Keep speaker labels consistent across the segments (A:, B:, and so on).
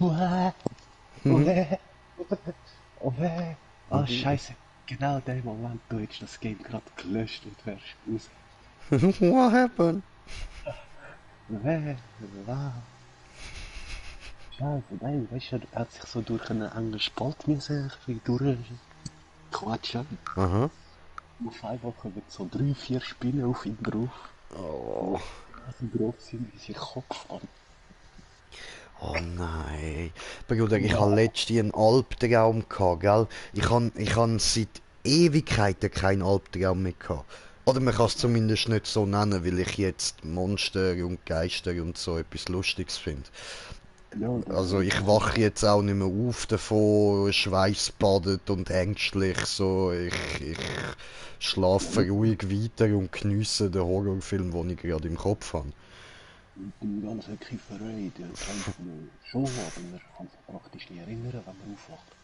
A: Uäh,
B: Mhm.
A: uäh, uäh. Ah, scheiße. Genau in dem Moment, du hättest das Game gerade gelöscht und wärst raus.
B: What happened?
A: Uäh, uäh. Scheiße, nein, weißt du, er hat sich so durch einen engen Spalt müssen durchquatschen.
B: Aha.
A: Auf einmal kommen so 3, 4 Spinnen auf ihn drauf,
B: Oh,
A: die genauso groß sind wie sein Kopf. Und
B: oh nein. Bruder, ich hatte
A: ja,
B: letztens einen Albtraum gehabt, gell? Ich han seit Ewigkeiten keinen Albtraum mehr gehabt. Oder man kann es zumindest nicht so nennen, weil ich jetzt Monster und Geister und so etwas Lustiges finde.
A: ja,
B: Also
A: du
B: ich
A: kannst
B: wache jetzt auch nicht mehr auf davon, schweißbadet und ängstlich, so ich schlafe ruhig weiter und geniesse den Horrorfilm, den ich gerade im Kopf habe.
A: mit dem ganzen Kifferei, der kennt man schon, aber man kann sich praktisch nicht erinnern, wenn man aufwacht.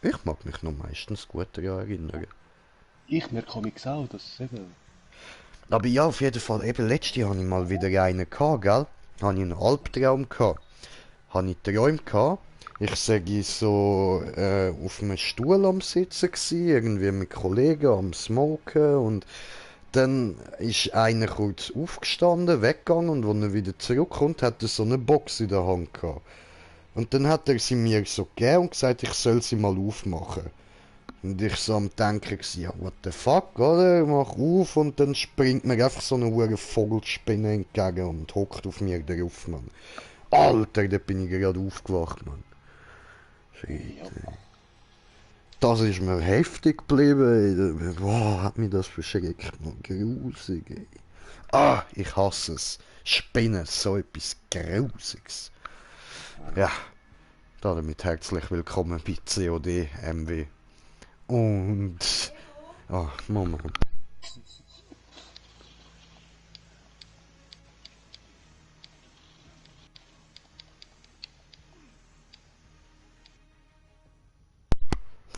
B: Ich mag mich noch meistens gut daran erinnern.
A: Ich mir Comics auch, dass es eben,
B: Aber ja, auf jeden Fall, eben letztes Jahr hatte ich mal wieder einen gehabt, gell? Habe ich einen Albtraum gehabt. Habe ich geträumt gehabt. Ich sage so auf einem Stuhl am Sitzen gsi, irgendwie mit Kollegen am Smoken und dann ist einer kurz aufgestanden, weggegangen und als er wieder zurückkommt, hat er so eine Box in der Hand gehabt. Und dann hat er sie mir so gegeben und gesagt, ich soll sie mal aufmachen. Und ich so am Denken gsi, ja, what the fuck, oder? Mach auf und dann springt mir einfach so eine hure Vogelspinne entgegen und hockt auf mir drauf, Mann. Alter, da bin ich gerade aufgewacht, Mann. Shit.
A: ja,
B: Das ist mir heftig geblieben. Boah, hat mich das verschreckt, Mann. Grusig, ey. Ah, ich hasse es. Spinnen, so etwas Grusiges. Ja, damit herzlich willkommen bei COD MW. Und... Ah, Moment.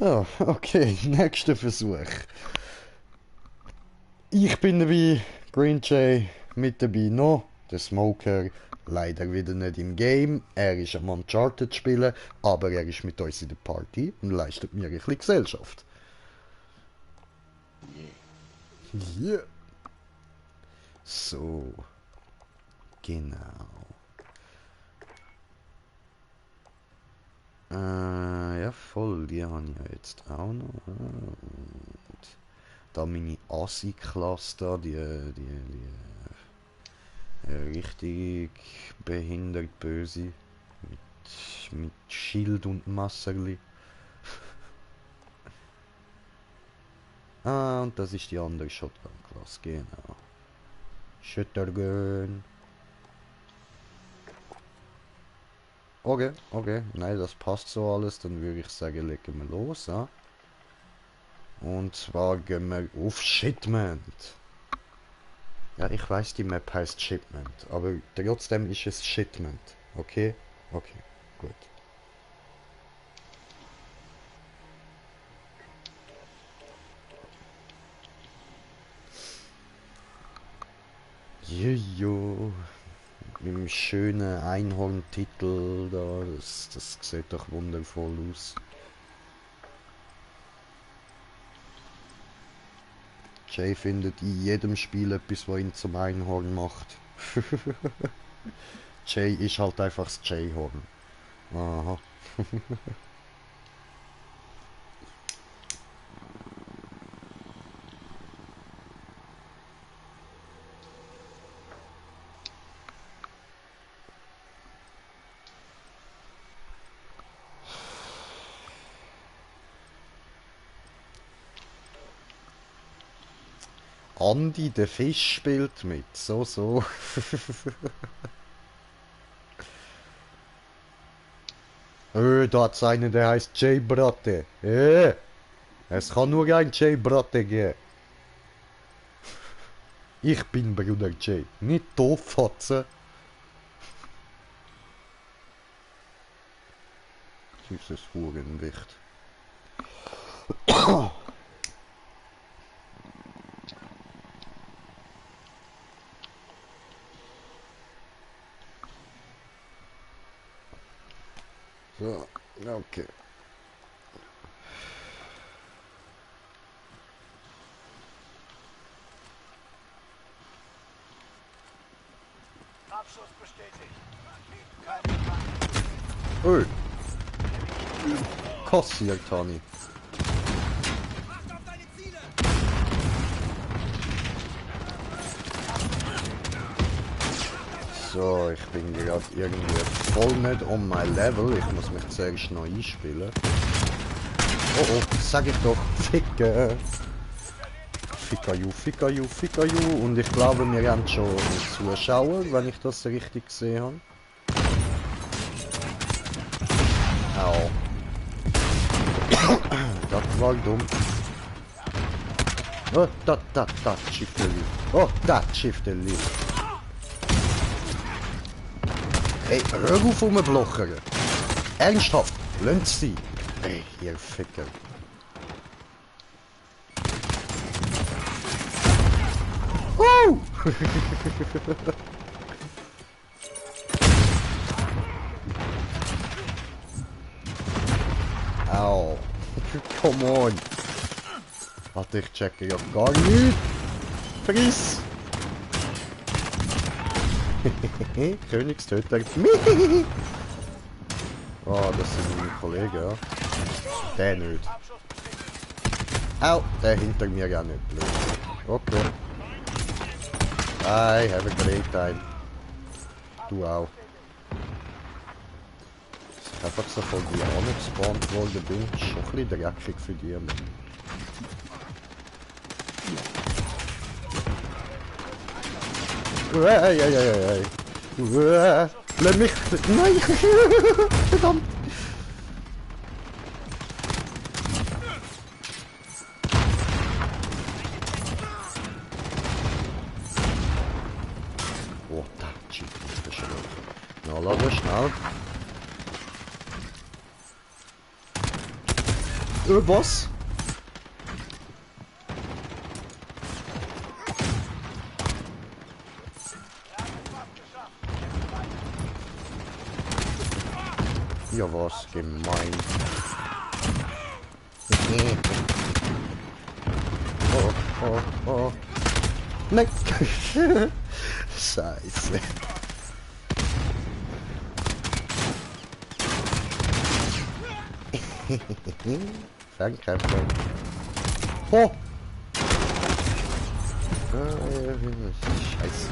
B: Ja, okay, nächster Versuch. Ich bin dabei, Green Jay mit dabei noch, der Smoker, leider wieder nicht im Game. Er ist am Uncharted spielen, aber er ist mit uns in der Party und leistet mir ein bisschen Gesellschaft.
A: yeah.
B: Yeah. So, genau. Ja voll, die habe ich ja jetzt auch noch. Und da meine Assi-Klasse da, die richtig behindert böse. Mit Schild und Messerli. Ah, und das ist die andere Shotgun-Klasse, genau. Shotgun. Okay, okay, nein, das passt so alles. Dann würde ich sagen, legen wir los. Ja? Und zwar gehen wir auf Shipment. Ja, ich weiß, die Map heißt Shipment, aber trotzdem ist es Shipment. Okay? Okay, gut. Jojo. Mit dem schönen Einhorn-Titel da. Das sieht doch wundervoll aus. Jay findet in jedem Spiel etwas, was ihn zum Einhorn macht. Jay ist halt einfach das Jayhorn. Aha. Andi, der Fisch, spielt mit. So, so. Da hat's einen, der heißt Jay Bratte. Es kann nur ein Jay Bratte geben. Ich bin Bruder Jay. Nicht doof, Fotze. Süßes Hurenwicht. So, okay.
C: Abschuss bestätigt.
B: Öh. Kassiert, Tani.
C: Acht auf deine Ziele!
B: So, ich bin gerade irgendwie voll nicht on my level. Ich muss mich zuerst noch einspielen. Oh oh, sag ich doch. Ficke. Ficka you. Und ich glaube, wir haben schon Zuschauer, wenn ich das richtig gesehen habe. Au. Das war dumm. Oh, das Schiffeli. Oh, das Schiffeli. Ey, hör auf rumblochern. Ernsthaft, lasst sie. Ey, ihr Ficker. Au. Come on. Warte, ich checke ja gar nicht. Friss. Königstöter. Oh, das sind meine Kollegen, ja. Der nicht. Au, der hinter mir gar nicht. Blöd. Okay. I have a great time. Du auch. Dass ich einfach so von dir angespawnt worden bin, ist schon ein bisschen dreckig für die. Ei. Lass mich... Nein! Verdammt! Oh, da, shit, das ist schon los. Na, lass es schnell. Was? Ja, was gemein. Oh. Nein! Scheiße. Fernkämpfer. Oh! Scheiße.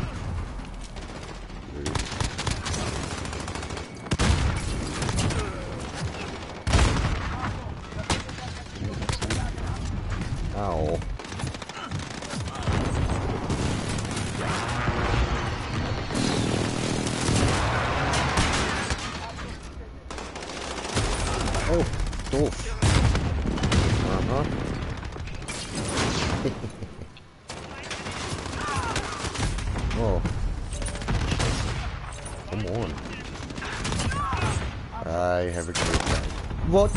B: Au. Oh, doof. Aha. Oh. Come on. I have a great time. What?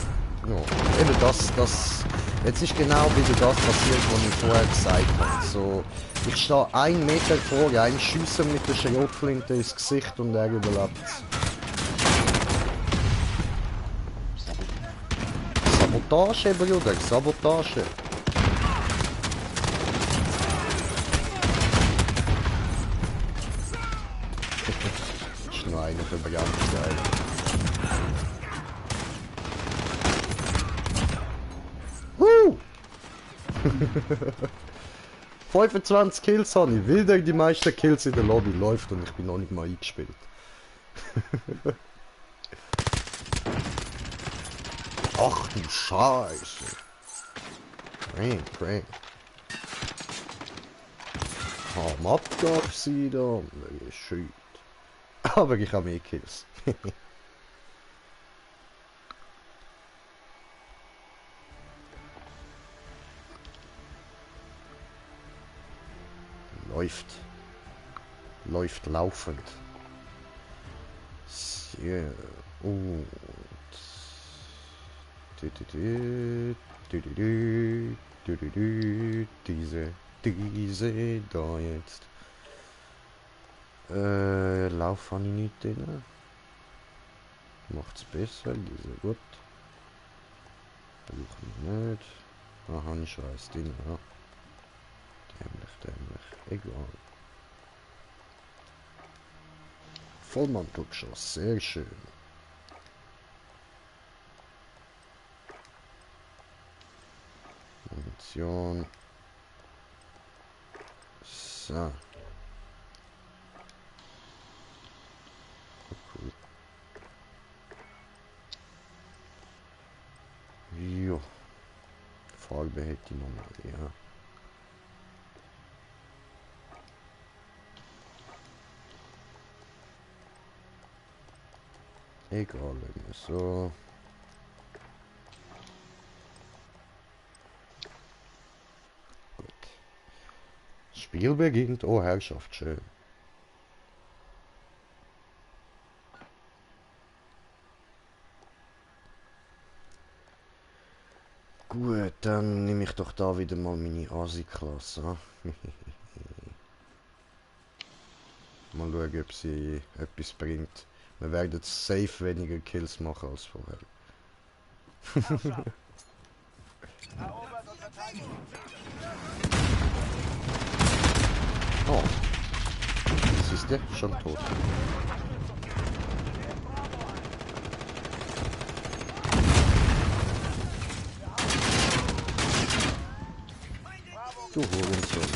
B: No. Eben das... Jetzt ist genau wieder das passiert, was ich vorher gesagt habe. So, ich stehe 1 Meter vor, ein Schüsse mit der Schrotflinte ins Gesicht und er überlebt. Sabotage, Bruder, Sabotage. Ist nur einer für ganz geil. 25 Kills habe ich, wieder die meisten Kills in der Lobby läuft und ich bin noch nicht mal eingespielt. Ach du Scheiße. Crank. Am Abgabe sie da, schön. Aber ich habe mehr Kills. Läuft laufend. Sehr gut. Diese da jetzt. Lauf habe ich nicht drin. Macht's besser, diese gut. Versuchen wir nicht. Aha, ich weiß den, ja. Dämlich. Egal. Vollmann-Tuckschuss, sehr schön. Munition. So. Cool. Jo. Farbe hätte ich nochmal, ja. Egal, irgendwie so. Gut. Das Spiel beginnt. Oh, Herrschaft, schön. Gut, dann nehme ich doch da wieder mal meine Asi-Klasse. Mal schauen, ob sie etwas bringt. Wir werden safe weniger Kills machen als vorher.
C: Erobert und verteidigt die Ziele.
B: Oh. Siehst du? Schon tot. Du Hurensohn.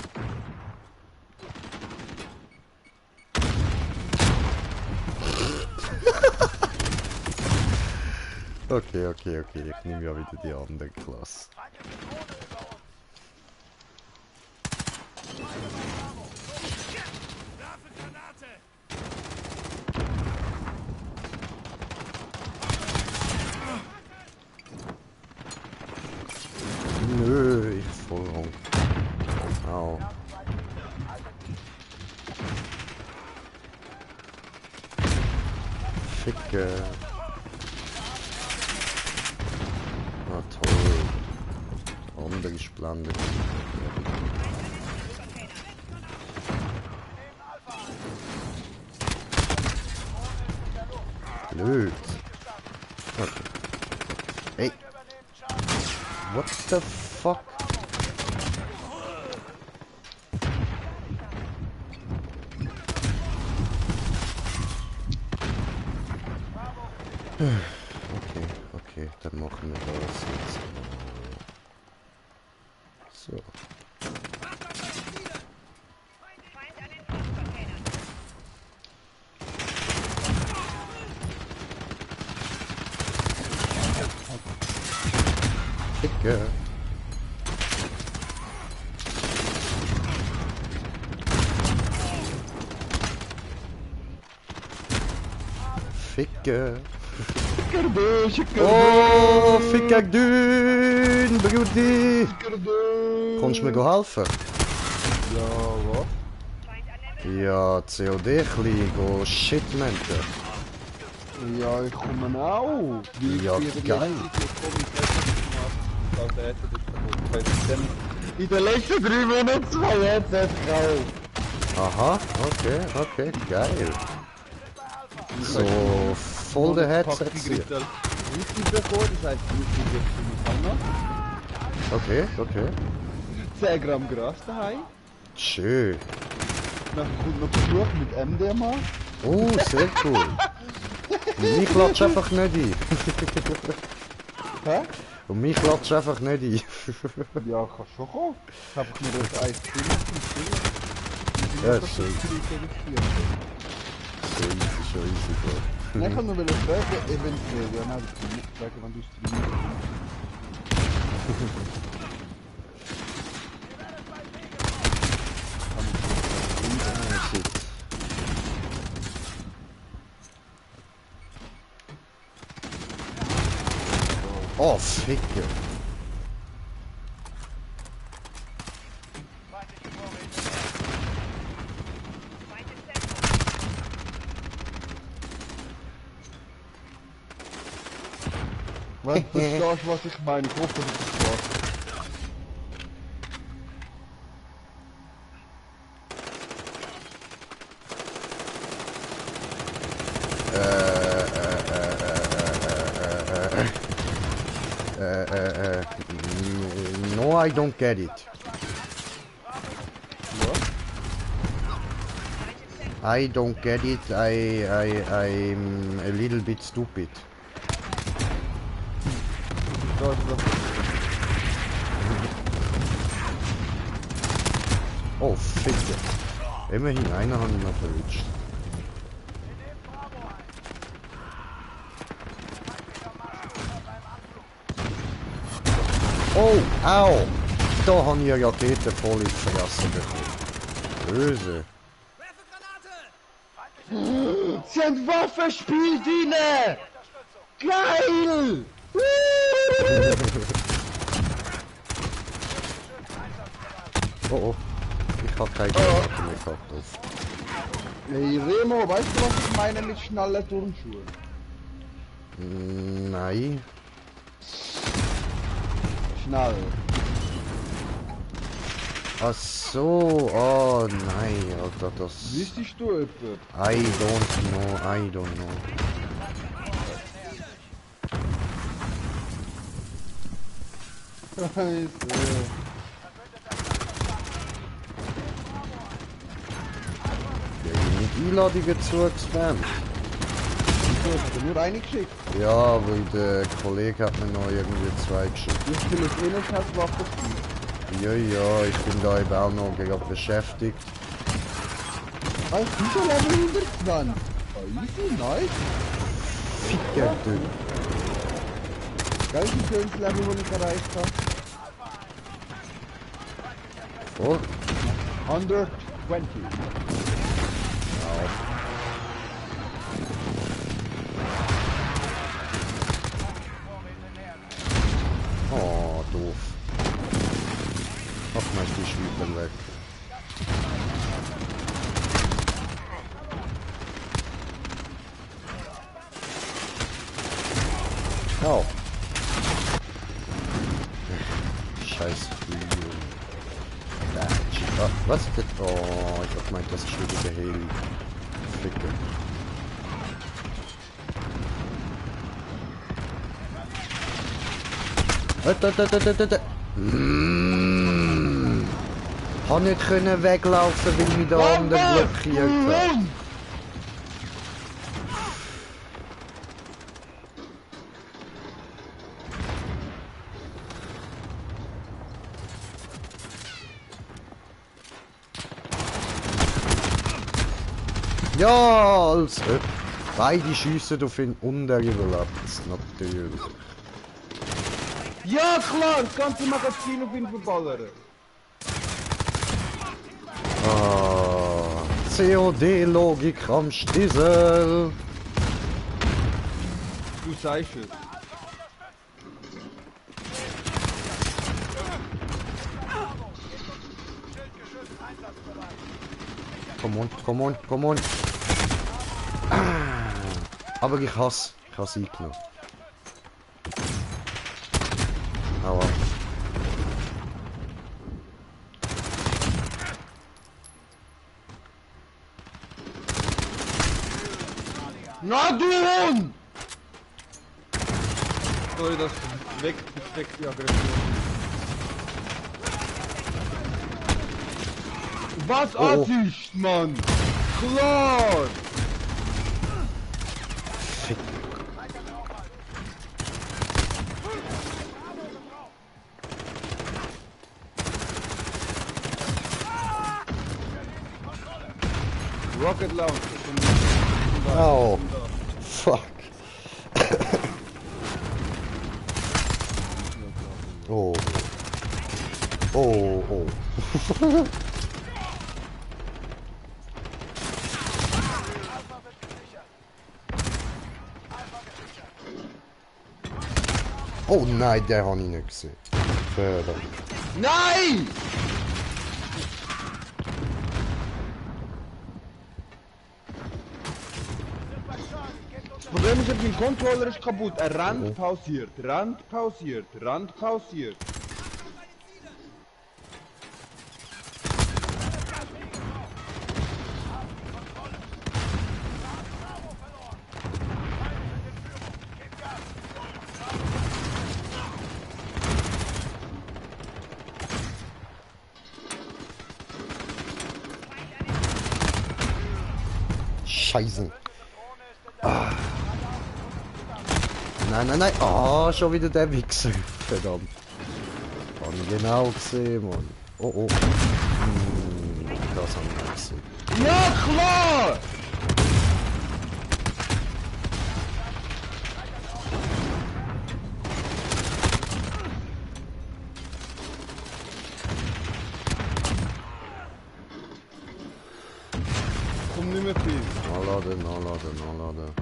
B: Okay. Ich nehme ja wieder die andere Klasse.
C: Werfe Granate!
B: Nö, ich voll rum. Au. Ficke. Ah, toll. Andere ist blendet. Blöd. Okay. Hey. What the fuck? Okay, dann machen wir das jetzt mal. So.
D: Feind an den Frachtcontainern.
B: Ficke. Ficke. Oh, Ficke dünn, Brudi. Kommst du mir helfen?
A: Ja, was?
D: Feind an der
B: Ja, COD go Shitmente.
A: Ja, ich komme auch.
B: Ja, geil.
A: In den letzten 3 Monaten 2 Headsets gekauft.
B: Aha, okay, geil. So, voll der Headset hier.
A: Richtig bekommen, das heißt, ich muss jetzt
B: Okay.
A: 10 Gramm Gras daheim.
B: Schön.
A: Dann kommt noch Besuch mit MDMA.
B: Oh, sehr cool. Und mich latscht einfach nicht ein.
A: Hä?
B: Und mich latscht einfach nicht ein.
A: Ja, kannst schon kommen. Ich hab mir das Eis gemacht.
B: Ja, ist so easy, bro.
A: Nein, ich kann nur fragen, eventuell. Ja, nein, das kann ich nicht fragen, wenn du streamst.
B: Ah, shit. Oh, Ficke.
C: Feindliche Vorräte.
D: Feind im Zentrum.
A: Wenn du verstehst, was ich meine, ich hoffe, du verstehst.
B: No, I don't get it. I don't get it. I'm a little bit stupid.
E: Da ist er.
B: Oh, Fitte. Immerhin, einer hat ihn noch verwünscht. Oh, au! Da habe ich eine Rakete voll ins Verlassen bekommen. Böse.
E: Sie haben Waffenspiel drin! Geil!
B: Oh oh. Ich habe keine Granate mehr gehabt.
E: Hey Remo, weißt du, was ich meine mit schnellen Turnschuhen?
B: Nein.
E: Schnell.
B: Ach so. Oh nein, Alter, das...
E: Wüsstest du etwas?
B: I don't know.
E: Scheiße.
B: Ja, ich mit Einladungen zugespammt.
E: Wieso? Hat er nur eine geschickt?
B: Ja, weil der Kollege hat mir noch irgendwie 2 geschickt.
E: Ich spiele das eh nicht als Waffenspiel.
B: Ja, ich bin da eben auch noch gerade beschäftigt.
E: Ah, ich bin schon Level 120. Oh, easy, nice.
B: Ficker, du.
E: Geil, wie schönes Level, das ich erreicht habe.
B: Voll.
E: 120.
B: Oh, doof. Ach, mein Tisch wieder weg. Oh. Scheiß Flügel. Ah, was? Oh, ich hab gemeint, das ist wieder der Heli. Ficke. Kann nicht können weglaufen, weil mich der andere blockiert hat. Ja, also. Beide schiessen auf ihn und er überlebt es natürlich.
E: Ja, klar, das ganze Magazin auf ihn verballern.
B: Ah, COD-Logik am Stiesel.
E: Du sagst es.
B: Komm on. Ah, aber ich hasse eingenommen. Aua.
E: Na du Hund! Sorry, das wegsteckt die Aggression. Was
B: Oh.
E: Assist, Mann? Klar!
B: Fick.
E: Rocket Launcher.
B: Oh. Fuck. Oh. Oh. Oh nein, der habe ich nicht gesehen. Verdammt.
E: Nein! Das Problem ist, mein Controller ist kaputt. Er rennt, pausiert.
B: Scheiße. Ah. Nein, nein, nein. Ah, schon wieder der Wichser. Verdammt. Hab ich genau gesehen, Mann. Oh, oh. Das hab ich nicht gesehen.
E: Ja, klar! Komm nicht mehr viel.
B: Nachladen, nachladen, nachladen.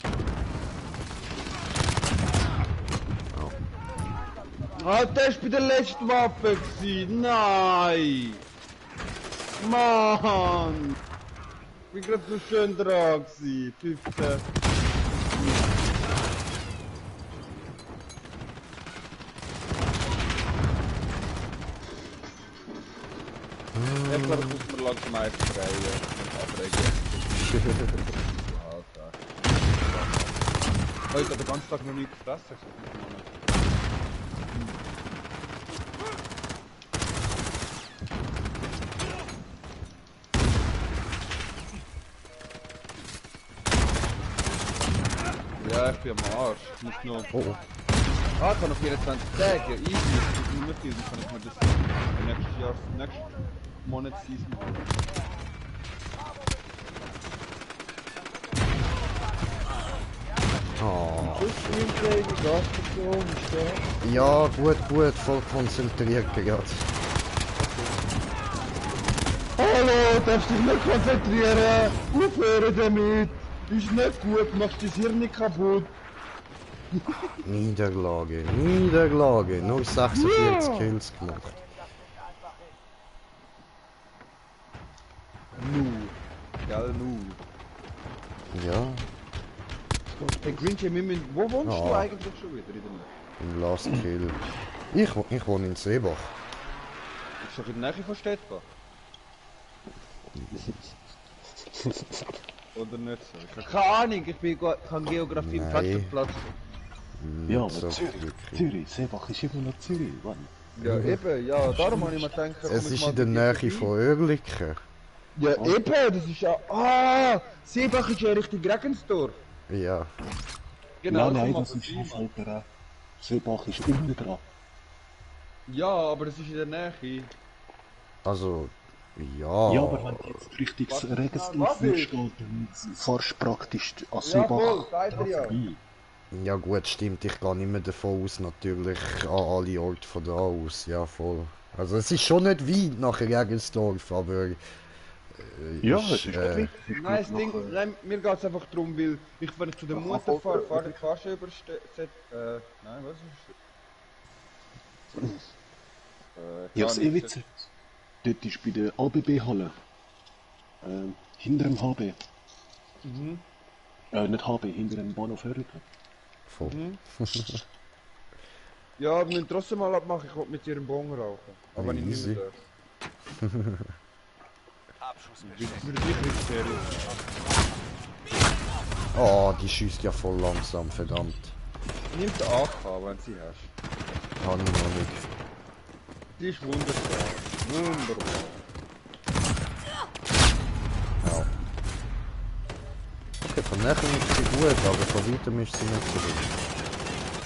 E: Ah, das war bei der letzten Waffe gewesen. Nein! Mann! Ich bin gerade so schön dran gewesen. 15. Jetzt muss man langsam einfach freien und abregen. Heute den ganzen Tag noch nie gefressen. Ja, ich bin am Arsch. Ich muss noch...
B: Oh, oh.
E: Ah, ich habe noch 24 Tage. Ja, easy. Ich bin nicht viel. Dann kann ich mir das nächstes Jahr, nächsten Monat Season holen.
B: Oh.
E: Das Spielplay, die Gasstation, ist da.
B: Ja, gut, gut, voll konzentriert gerade.
E: Hallo, darfst dich nicht konzentrieren? Aufhören damit! Ist nicht gut, machst dein Hirn nicht kaputt.
B: Niederlage, Niederlage. Nur 46
E: Ja.
B: Kills gemacht.
E: Nu. Gell, nu.
B: Ja,
E: Hey Grinch, wo wohnst du
B: Ja.
E: eigentlich schon wieder in der Nähe?
B: im Last Kill. Ich wohne in Seebach.
E: Ist doch in der Nähe von Stettbach? Oder nicht so? Ich habe keine Ahnung, ich kann Geografie
B: Nein.
E: Platz für Platz.
A: Ja,
B: Nicht
A: aber
B: so
A: Zürich,
B: wirklich.
A: Zürich, Seebach ist immer noch Zürich, Mann.
E: Ja, eben, ja, darum habe ich mir gedacht, komm
B: Es
E: ich
B: ist
E: mal
B: in der
E: bei
B: Nähe
E: dir
B: von
E: vorbei.
B: Oerlikon.
E: Ja, eben, das ist ja... Ah! Seebach ist ja Richtung Regensdorf.
B: Ja.
E: Genau,
A: Nein,
E: so
A: das
E: machen
A: ist
E: wir.
A: Aufhalter. Seebach ist immer dran.
E: Ja, aber es ist in der Nähe.
B: Also, ja.
A: Ja, aber wenn du jetzt richtig
E: Was?
A: Regensdorf
E: Was
A: würdest
E: ist?
A: gehen, dann fahrst du praktisch an
E: Ja,
A: Seebach
E: voll, sagt er
A: dran
E: ja.
A: vorbei.
B: Ja gut, stimmt. Ich gehe nicht mehr davon aus, natürlich an alle Orte von da aus. Ja, voll. Also es ist schon nicht weit nach Regensdorf, aber...
A: Ja, es ist nicht weit. Es ist
E: Nein,
A: gut
E: das Ding,
A: nach,
E: nein, mir geht es einfach darum, weil ich, wenn ich zu der Mutter fahre, fahrst du über nein, was ist
A: Ich hab's
E: nicht.
A: Witze. Dort ist bei der ABB-Halle. Hinter dem HB. Nicht HB, hinter dem Bahnhof Oerlikon.
B: Voll.
E: Ja, wir müssen trotzdem mal abmachen, ich will mit dir einen Bon rauchen. Aber wenn ich nicht mehr darf. Ich würde dich nicht seriös.
B: Oh, die schießt ja voll langsam, verdammt.
E: Nimm die AK, wenn sie hast.
B: Habe ich noch nicht.
E: Die ist wunderbar. Wunderbar.
B: Ja. Okay, von nachher ist sie gut, aber von weitem ist sie nicht so gut.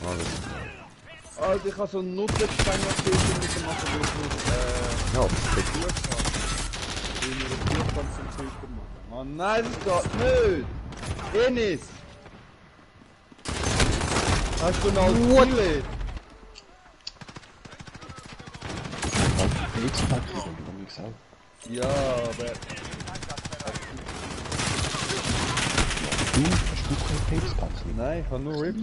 B: Alles klar.
E: Also ich habe so einen Nuttenstein auf dem müssen machen, weil ich muss,
B: Ja, das geht.
E: gut haben. Weil wir das gut konzentriert machen. Oh nein, das geht nicht! Enis! Hast du noch Ziele?
A: X-Pack, dann ich auch.
E: Ja, aber...
A: Du hast du kein X-Pack?
E: Nein, ich habe nur Rips.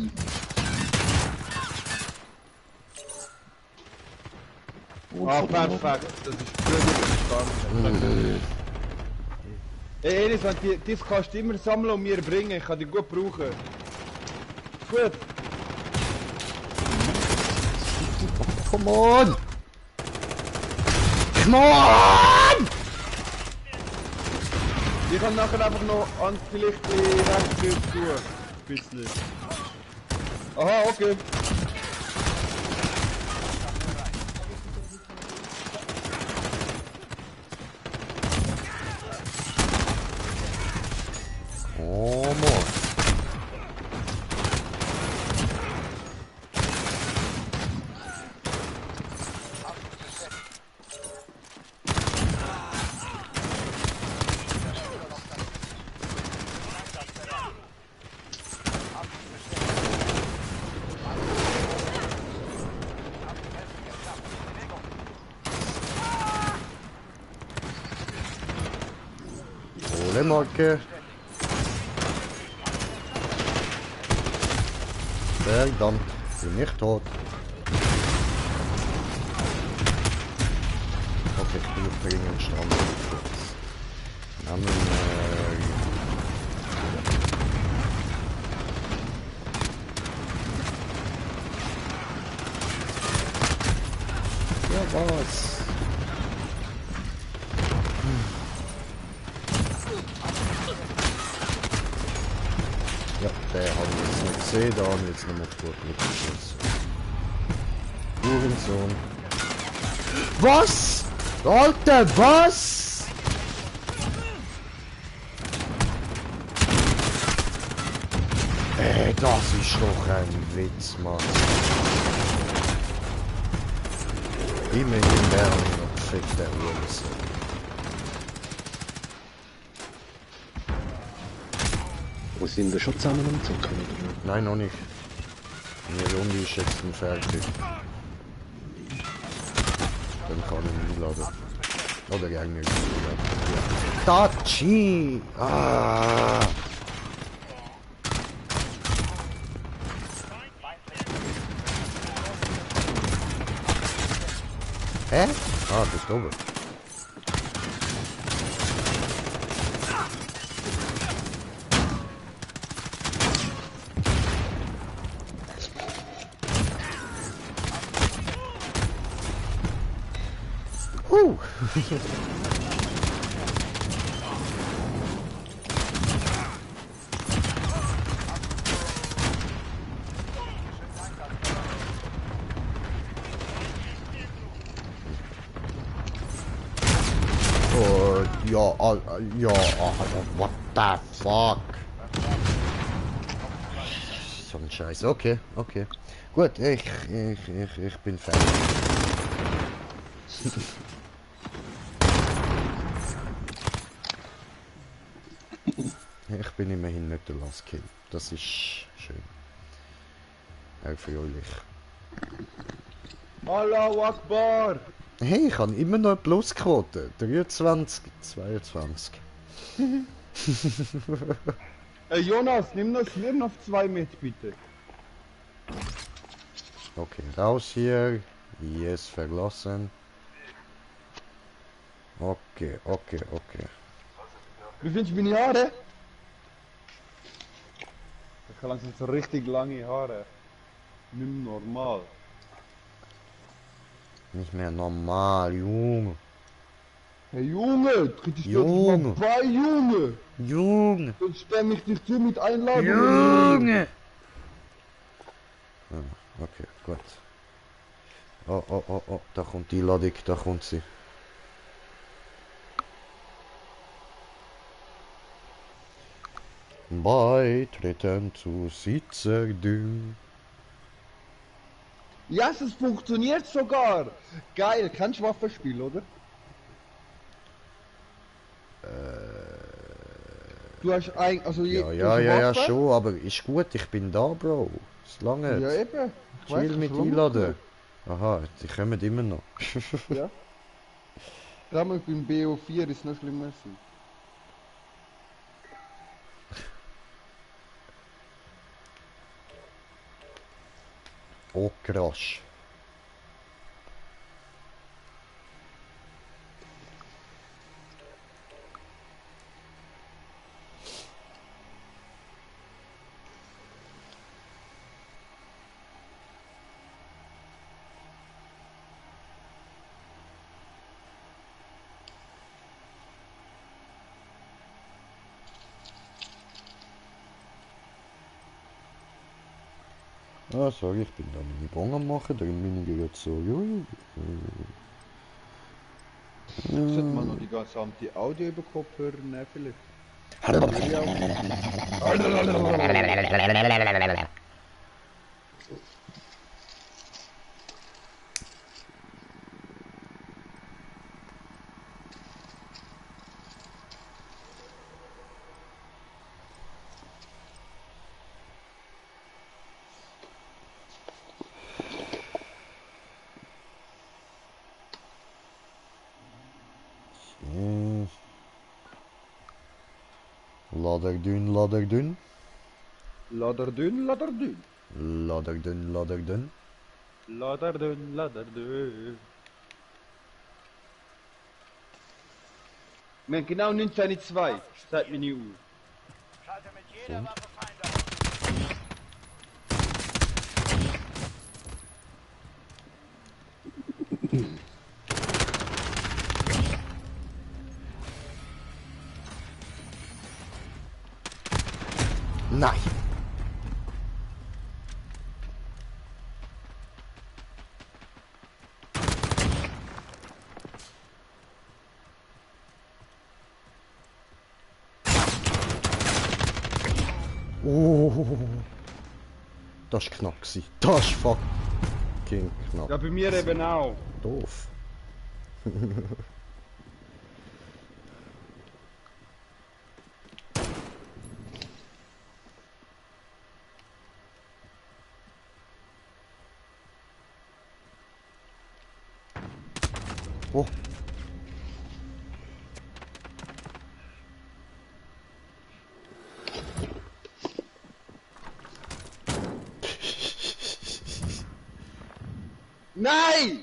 E: Ah, perfekt. Das ist gut verstanden. Ey, Enis, wenn die kannst du immer sammeln und mir bringen. Ich kann die gut brauchen. Gut.
B: Come on! Come on!
E: Ich kann nachher einfach noch an vielleicht die Rechtsbild tun. Ein bisschen. Aha, okay.
B: Oh. Marke. Verdammt, bin ich tot. Okay, ich bin auf der Ringen Strand. Namen, ja, was? Ja, der haben wir jetzt nicht gesehen, da haben wir jetzt nochmal gut mitgeschossen. Hurensohn. Was? Alter, was? Ey, das ist doch ein Witz, Mann. Immerhin wäre ich noch gefickt, der Hurensohn.
A: Wo sind wir schon zusammen am Zocken, oder?
B: Nein, noch nicht. Die Runde ist jetzt fertig. Dann kann ich ihn einladen. Oder gegen mich einladen. Tachi! Ah! Hä? Ah, das ist oben. Oh, ja, ja, what the fuck? So ein Scheiß. Okay, okay. Gut, ich bin fertig. Ich bin immerhin nicht der Last Kill. Das ist schön. Erfreulich.
E: Allahu Akbar!
B: Hey, ich habe immer noch eine Plusquote. 23, 22.
E: Jonas, nimm das Hirn auf 2 mit, bitte.
B: Okay, raus hier. Yes, verlassen. Okay, okay, okay.
E: Wie findest du meine Haare? Ich habe langsam so richtig lange Haare. Nicht mehr normal.
B: Nicht mehr normal, Junge.
E: Hey Junge, tritt ich
B: Junge.
E: dir bei, Junge!
B: Junge.
E: Sonst spamme ich dich zu mit Einladungen.
B: Junge. Ah, okay, gut. Oh, oh, oh, oh, da kommt die Ladung, da kommt sie. Beitreten zu Sitzerding.
E: Ja, es funktioniert sogar! Geil, kannst du Waffen spielen, oder? Du hast ein, also
B: Ja,
E: du
B: ja,
E: hast
B: ja, ja,
E: Waffen?
B: schon, aber ist gut, ich bin da, Bro. Ist lange.
E: Ja, eben. Ich weiss,
B: Chill
E: das
B: mit
E: ist schon
B: einladen. Aha, die kommen immer noch.
E: gut. Ja. Damals beim BO4 ist es noch schlimmer gewesen.
B: Oh, krass. Ah, sorry, ich bin da meine Bon am machen, darum bin ich gerade so,
E: Sollte man noch die gesamte Audio über Kopfhörer nehmen vielleicht?
B: Laderdünn, laderdünn.
E: Laderdünn, laderdünn.
B: Laderdünn, laderdünn.
E: Laderdünn, laderdünn. Wir haben genau 19,2. Sagt mir nie Uhr.
C: Schalte mit jeder Waffe Feinde aus.
B: Nein. Oh, das war knapp. Das war fucking knapp.
E: Ja, bei mir eben auch.
B: Doof. Oh.
E: Nein!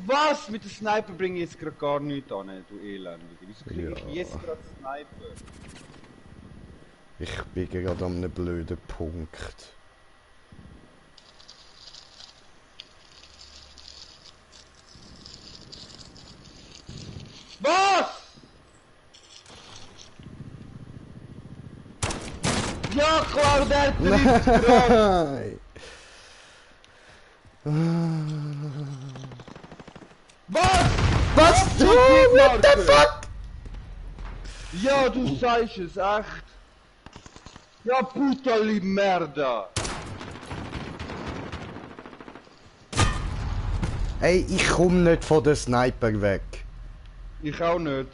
E: Was? Mit dem Sniper bringe ich jetzt gerade gar nichts an, du Elend. Wieso kriege ich
B: Ja.
E: jetzt gerade Sniper?
B: Ich bin gerade an einem blöden Punkt.
E: Was? Ja klar, der trifft gerade.
B: Nein.
E: Was?
B: Was?
E: du
B: Oh, what the
E: Marke?
B: fuck?
E: Ja, du sagst es, echt. Ja, puta li merda.
B: Ey, ich komm nicht von der Sniper weg.
E: Ich auch nicht.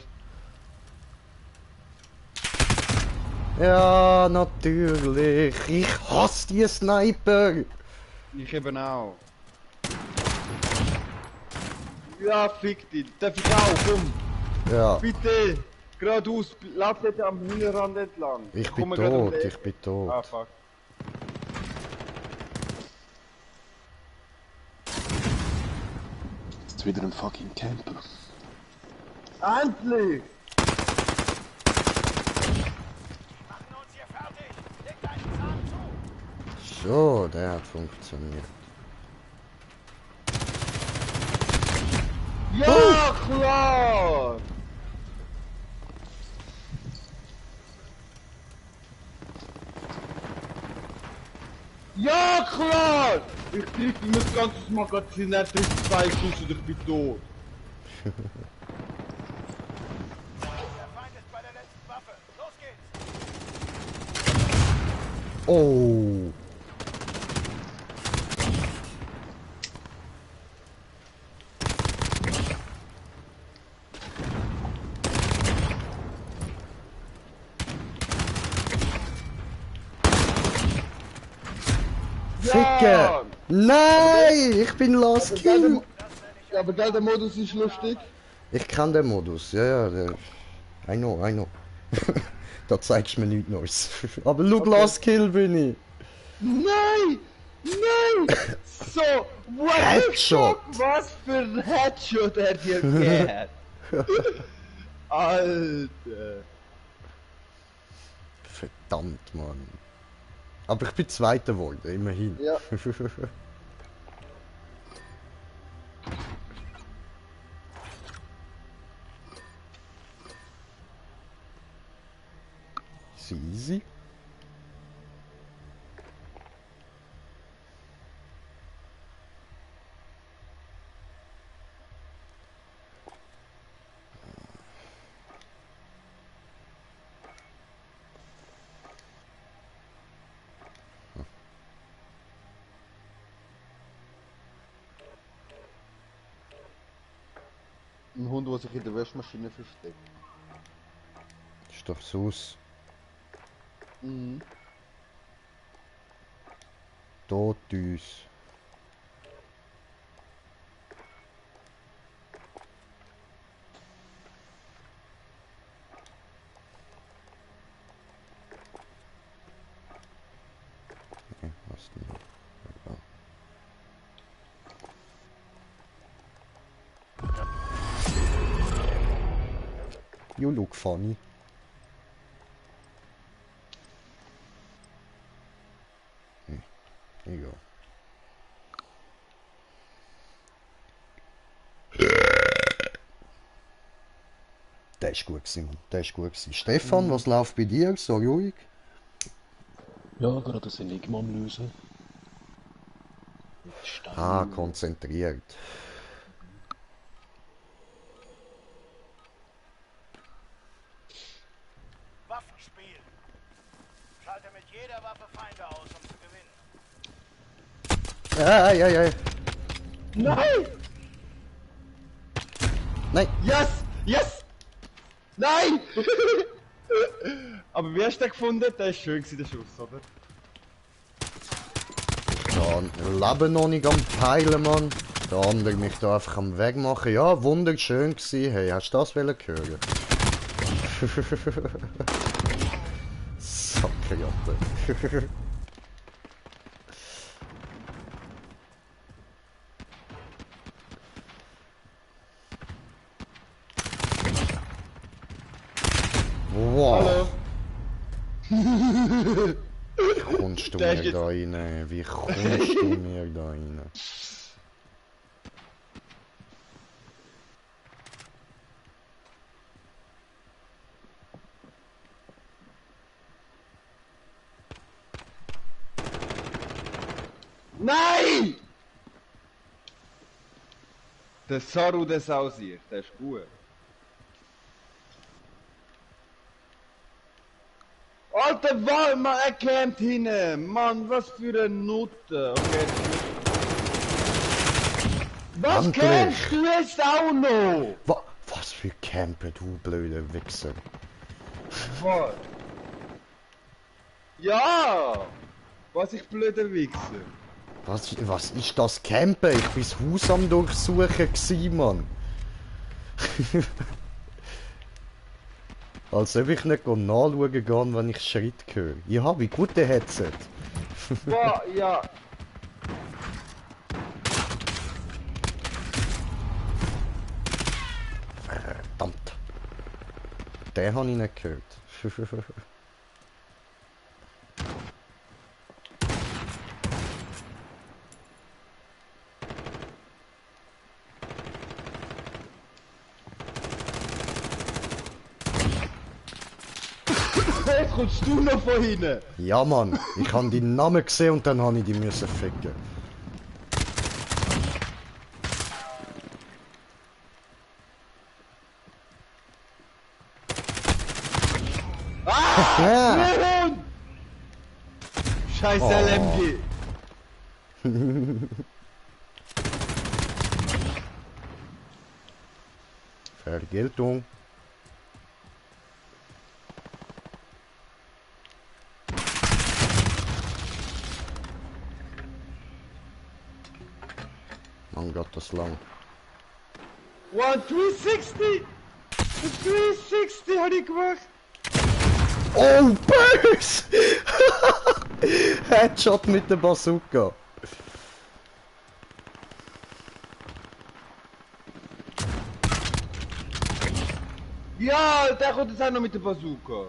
B: Ja, natürlich. Ich hasse die Sniper.
E: Ich eben auch. Ja, fick dich. Darf ich auch, komm.
B: Ja,
E: Bitte. Geradeaus, lauf nicht am Hühnerrand entlang.
B: ich bin
E: komme gerade um
B: tot,
E: die
B: ich bin
E: Ecke. Ah,
B: tot.
E: fuck.
A: Ist wieder ein fucking Camper.
E: Endlich!
C: Machen uns hier fertig. Leg deinen Zahn zu.
B: So, der hat funktioniert.
E: Ja, klar! Ja, klar! Ich triff ihm das ganze Magazin, er trifft 2 Schuss und ich bin tot.
C: Der Feind ist bei der letzten Waffe. Los geht's.
B: Oh.
E: Ja!
B: Ficke! Nein! Ich bin Last Kill!
E: Ja, aber gell, der Modus ist lustig.
B: Ich kann den Modus, ja, ja. Der... I know, I know. Da zeigst du mir nichts Neues. Aber look, Last Kill bin ich!
E: Nein! Nein! So, what
B: Headshot.
E: the fuck? Was für ein Headshot hat dir gegeben? Alter!
B: Verdammt, Mann. Aber ich bin Zweiter geworden, immerhin.
E: Ja.
B: Easy.
E: Ein Hund, der sich in der Waschmaschine versteckt.
B: Ist doch Sus.
E: Mhm.
B: Tot uns. Biolog Fanny. Egal. Der ist gut gewesen, Mann. Der ist gut gewesen. Stefan, was läuft bei dir? So ruhig?
A: Ja, gerade das Enigma am Lösen. Mit Stein.
B: Ah, konzentriert.
C: Waffenspiel. Schalte mit jeder Waffe Feinde aus, um zu gewinnen.
B: Ja, ja, ja.
E: Nein!
B: Nein!
E: Yes! Yes! Nein! Aber wie hast du den gefunden? Der ist schön gewesen, der Schuss, oder?
B: Ja, Leben noch nicht am Peilen, Mann. Der andere mich da einfach am Weg machen. Ja, wunderschön gewesen. Hey, hast du das hören? Sackerjatte. Wow.
E: Hallo?
B: Wie kommst du
E: Der ist
B: mir
E: jetzt-
B: da rein? Wie kommst du mir da rein?
E: Nein! Der Saru des Aussicht, der ist gut. Alter Walmer, er campt hinten! Mann, was für ein Nutte! Okay. Was
B: Endlich!
E: campst du jetzt auch noch?
B: Was für Camper, du blöder Wichser.
E: Was? Ja! Was ich blöder Wichser.
B: Was ist das Camper? Ich bin das Haus am Durchsuchen gewesen, Mann. Als ob ich nicht nachschauen kann, wenn ich Schritt höre. Ja, wie gut der Headset.
E: Boah, ja.
B: Verdammt. Den habe ich nicht gehört.
E: Jetzt kommst du noch von hinten.
B: Ja, Mann. Ich habe deinen Namen gesehen und dann habe ich die müssen ficken. Ja.
E: Nein! Scheiß
B: Oh.
E: LMG.
B: Vergeltung. Mein Gott, das lang.
E: 360! 360 hab ich gemacht!
B: Oh, böse! Headshot mit der Bazooka.
E: Ja, der kommt jetzt auch noch mit der Bazooka.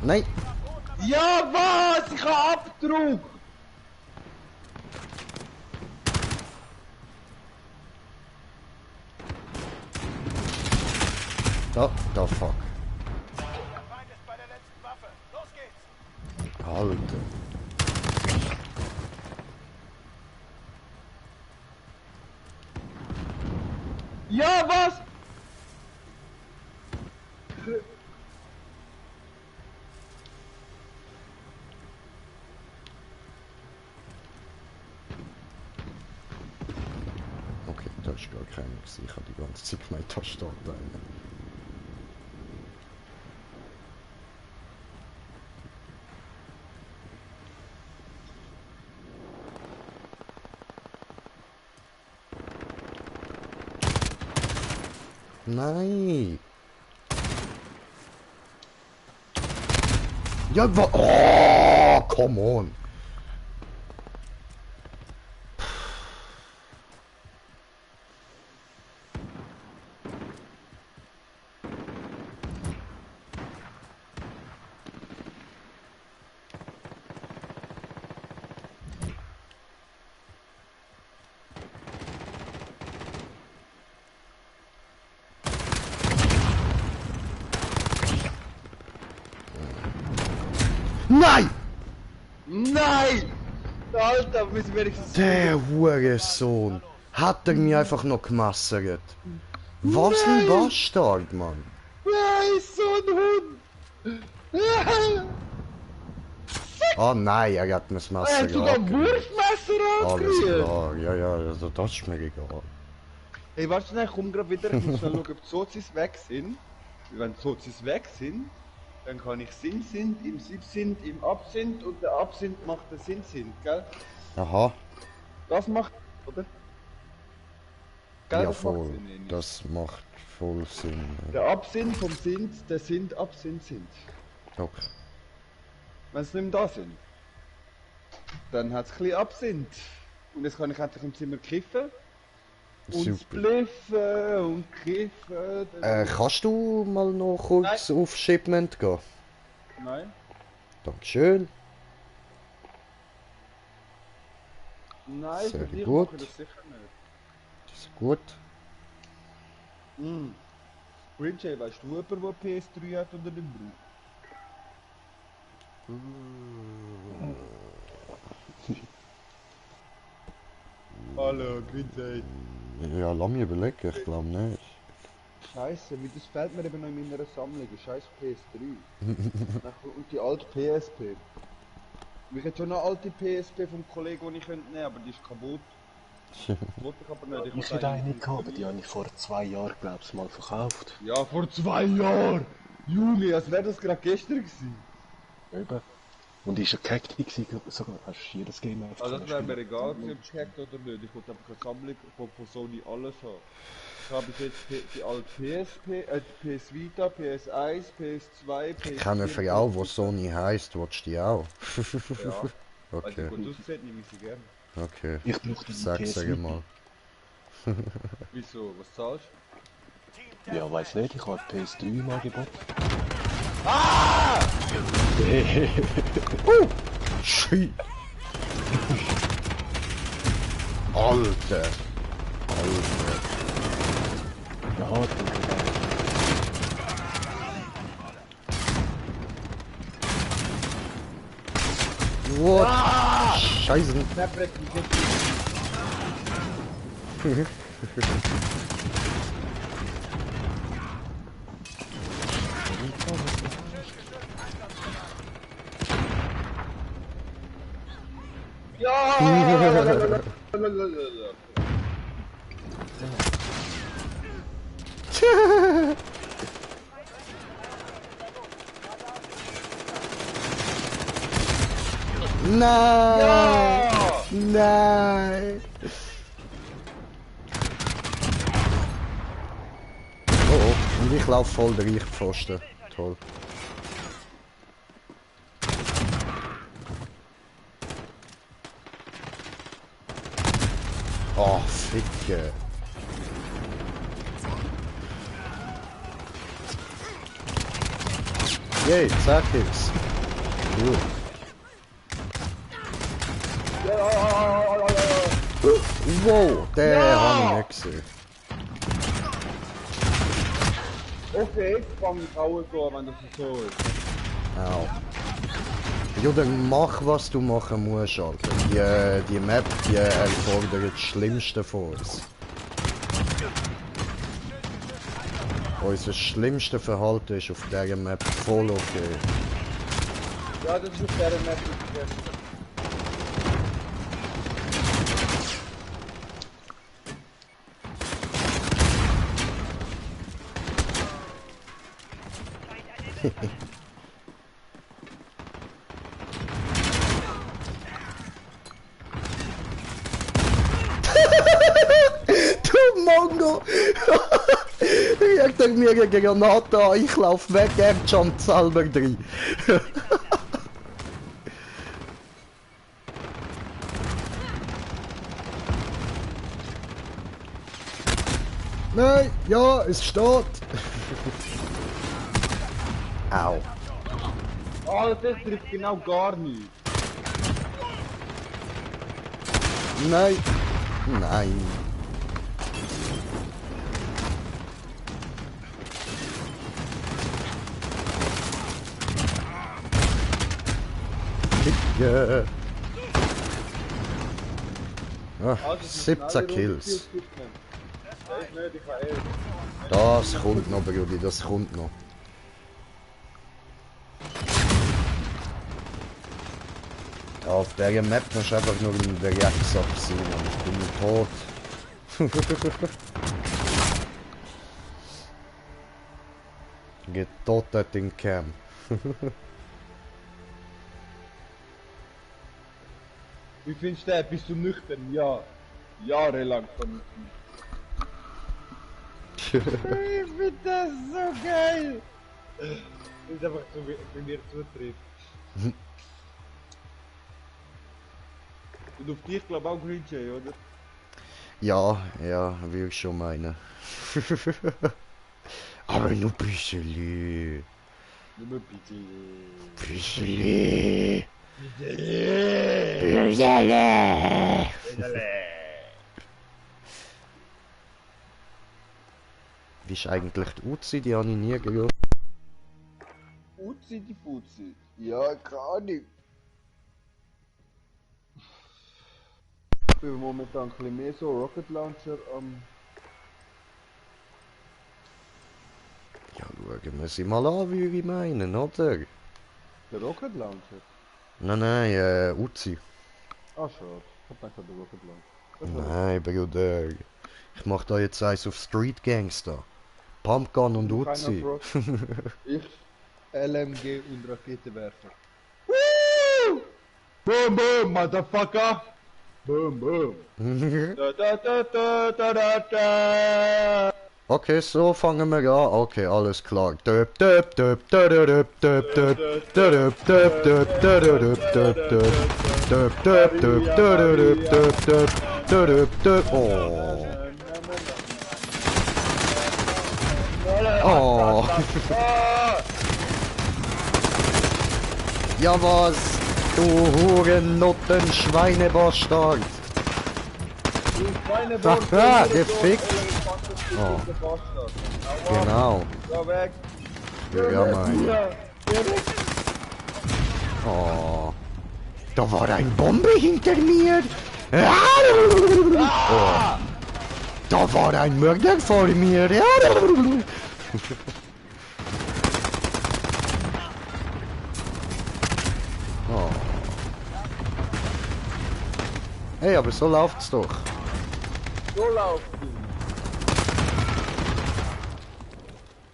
B: Nein.
E: Ja, was? Ich hab Abdruck!
B: Da fuck.
C: Der Feind ist bei der letzten Waffe. Los geht's.
B: Alter.
E: Ja, was?
B: Okay, da ist gar keiner gewesen. Ich habe die ganze Zeit gemeint, da steht einer. Nein! Ja, oh, come on! Nein!
E: Nein! Alter, müssen wir wenigstens...
B: Der Hurensohn. Hat er mich einfach noch gemassert. Was ein Bastard, Mann.
E: Nein, so ein Hund!
B: Ah nein, er hat mir das
E: Er
B: Messer
E: hat sogar ein
B: gerückt.
E: Wurfmesser
B: Alles
E: angerührt!
B: klar, ja, ja, also das ist mir egal.
E: Hey, warte schnell, ich komm grad wieder, ich muss schnell schauen, ob die Sozis weg sind. Wenn die Sozis weg sind, dann kann ich Sinn sind, im Sib sind, im Absint und der Absint macht den Sinn sind, gell?
B: Aha,
E: Das macht, oder? Gell,
B: ja
E: das macht
B: voll.
E: Sinn, Enis.
B: Das macht voll Sinn.
E: Der Absint vom Sind, der Sind, Absint sind.
B: Okay.
E: Wenn sie nicht mehr da sind, dann hat es ein bisschen Absint. Und jetzt kann ich endlich im Zimmer kiffen. Und
B: Super.
E: spliffen und kiffen.
B: Kannst du mal noch kurz auf Shipment gehen?
E: Nein.
B: Dankeschön.
E: Nein,
B: Sehr
E: für dich
B: gut.
E: mache ich das sicher nicht.
B: Das ist gut.
E: Rinjay, weißt du jemanden, der PS3 hat oder nicht braucht? Hallo, Rinjay.
B: Ja, lass mich überlegen, ich glaube nicht.
E: Scheiße, wie das fällt mir eben noch in meiner Sammlung. Scheiß PS3. Und die alte PSP. Ich hätte schon eine alte PSP vom Kollegen, die ich könnte nehmen, aber die ist kaputt. Wollte ich aber nicht.
A: Ich hätte eine gehabt, aber die habe ich vor 2 Jahren, glaube ich, mal verkauft.
E: Ja, vor 2 Jahren! Junge, als wäre das gerade gestern gewesen.
A: Eben. Und die war ja gehackt, sogar hast du jedes Game einfach
E: Also das wäre mir
A: spielen.
E: egal, ob es gehackt oder nicht. Ich wollte einfach eine Sammlung von Sony alles haben. Ich habe bis jetzt die alte PSP, PS Vita, PS1, PS2, PS4...
B: Ich kenne eine Frau, die Sony heisst, willst du die auch?
E: Ja. Weil
B: Okay,
E: sie gut aussieht, nehme ich sie gerne.
B: okay.
A: Ich brauche den
B: Sag
A: PS
B: mal.
E: Wieso? Was zahlst
A: Ja, weiß nicht, ich habe PS3 im Angebot.
B: Schei. Alter. Alter.
A: Ja, dann
B: What? Scheiße.
E: du? Der breckt mich jetzt. Ja!
B: Nein! Nein! Oh oh, und ich laufe voll der Reichpfosten. Toll. Oh, Ficke. Yay, 10 Kills. Gut. Wow, der habe ich nicht gesehen.
E: Okay, jetzt fange ich auch so an, wenn das so ist.
B: Au. Ja, dann mach, was du machen musst, Alter. Die Map, die erfordert das Schlimmste von uns. Unser schlimmste Verhalten ist auf dieser Map voll okay.
E: Ja, das ist auf der Map nicht vergessen.
B: Du Mongo! Riegt er mir eine Granate an, ich lauf weg, er jumpt selber rein. Nein, ja, es steht. Au.
E: Oh, das trifft genau gar nicht.
B: Nein. Nein. Kollege. Ah, 17 Kills. Das kommt noch, Brudi, das kommt noch. Ja, auf der Map musst du einfach nur in der Rucksack sein und ich bin tot. Getötet in Camp.
E: Wie findest du den? Bist du nüchtern? Ja. Jahrelang kann ich nicht. Ich finde das so geil! Das ist einfach so, bei mir zutrifft. Und auf dich glaube auch Green Jay, oder?
B: Ja, will ich schon meinen. Aber nur ein bisschen.
E: Nur bitte.
B: Bisschen. Wie ist eigentlich die Uzi? Die habe ich nie gehört.
E: Uzi die Fuzzi. Ja, keine Ahnung. Ich bin momentan ein bisschen mehr so Rocket Launcher am...
B: Ja, schauen wir sie mal an, wie ich meinen, oder?
E: Der Rocket Launcher?
B: Nein, Uzi.
E: Ah, schade. Ich hab gedacht, der Rocket Launcher.
B: Nein, Bruder. Ich mach da jetzt eins auf Street Gangster. Pumpgun und Uzi.
E: Ich, LMG und Raketenwerfer. Woo! Boom, boom, motherfucker! Boom, boom. Da, da, da, da, da, da, da.
B: Okay, so fangen wir an. Okay, alles klar. Döp, döp, döp, döp, döp, döp, döp, döp, döp, döp, döp, döp, döp, döp, döp, döp, döp, döp, döp, döp. Oh. Oh. Ja was, du Hurennotten Schweinebastard. Haha, gefickt. Oh. Genau. Ja, mein. Oh. Da war eine Bombe hinter mir. Oh. Da war ein Mörder vor mir. Oh. Hey, aber so läuft's doch.
E: So läuft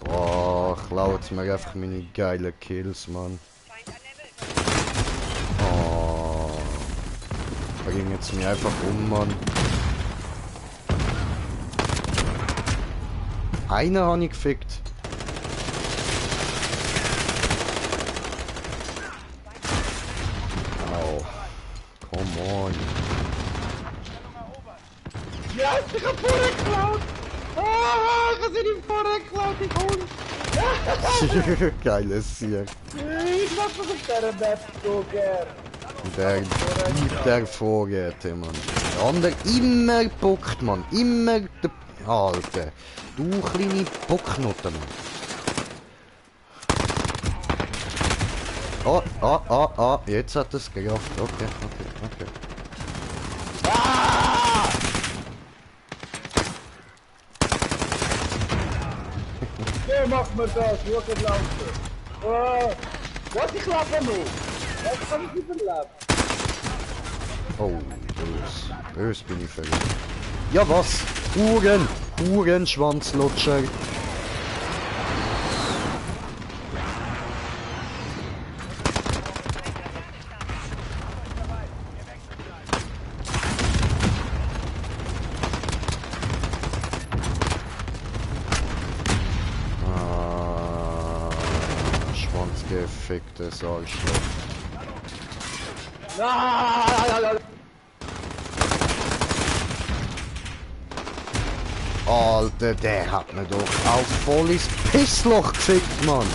B: Oh, klaut mir einfach meine geilen Kills, Mann. Oh. Bring jetzt mich einfach um, Mann. Einen habe ich gefickt. Au. Come on.
E: Ja, ich hab vorher geklaut! Ah, ich hab sie nicht vorher geklaut, ich Hund!
B: Geiles Sieg.
E: Ich mach das auf dieser Map so gern!
B: Der Vorräte, Mann. Der andere immer bockt, Mann. Immer der... Alter. Du kleine Bocknoten, Mann. Oh. Jetzt hat es gerafft. Okay.
E: So macht man das, Rocket Launcher! Was, ich lebe noch! Was kann ich überleben?
B: Oh, bös bin ich verrückt. Ja was? Uhrenschwanzlutscher. Schwanzgeficktes Arschloch. Alter, der hat mir doch auf volles Pissloch gefickt, Mann.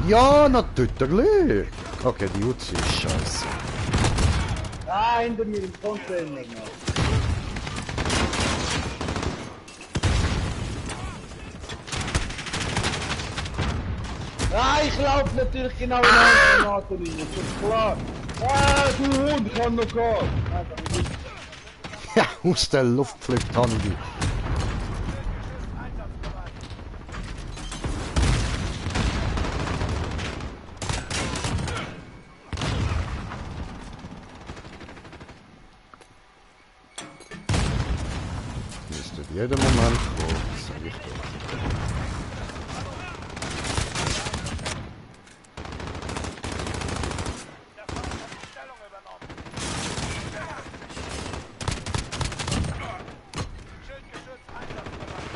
B: Ja, natürlich. Okay, die Uzi ist scheiße.
E: Ah, hinter mir im Container. Ah, ich laufe natürlich genau in eine Granate rein, ist das klar? Ah, du Hund, ich kann noch gehen.
B: Ja, aus der Luft pflückt Handy. Müsste jeden Moment kommen, sag ich dir.
C: Stellung übernommen. Schildgeschütz einsatzbereit.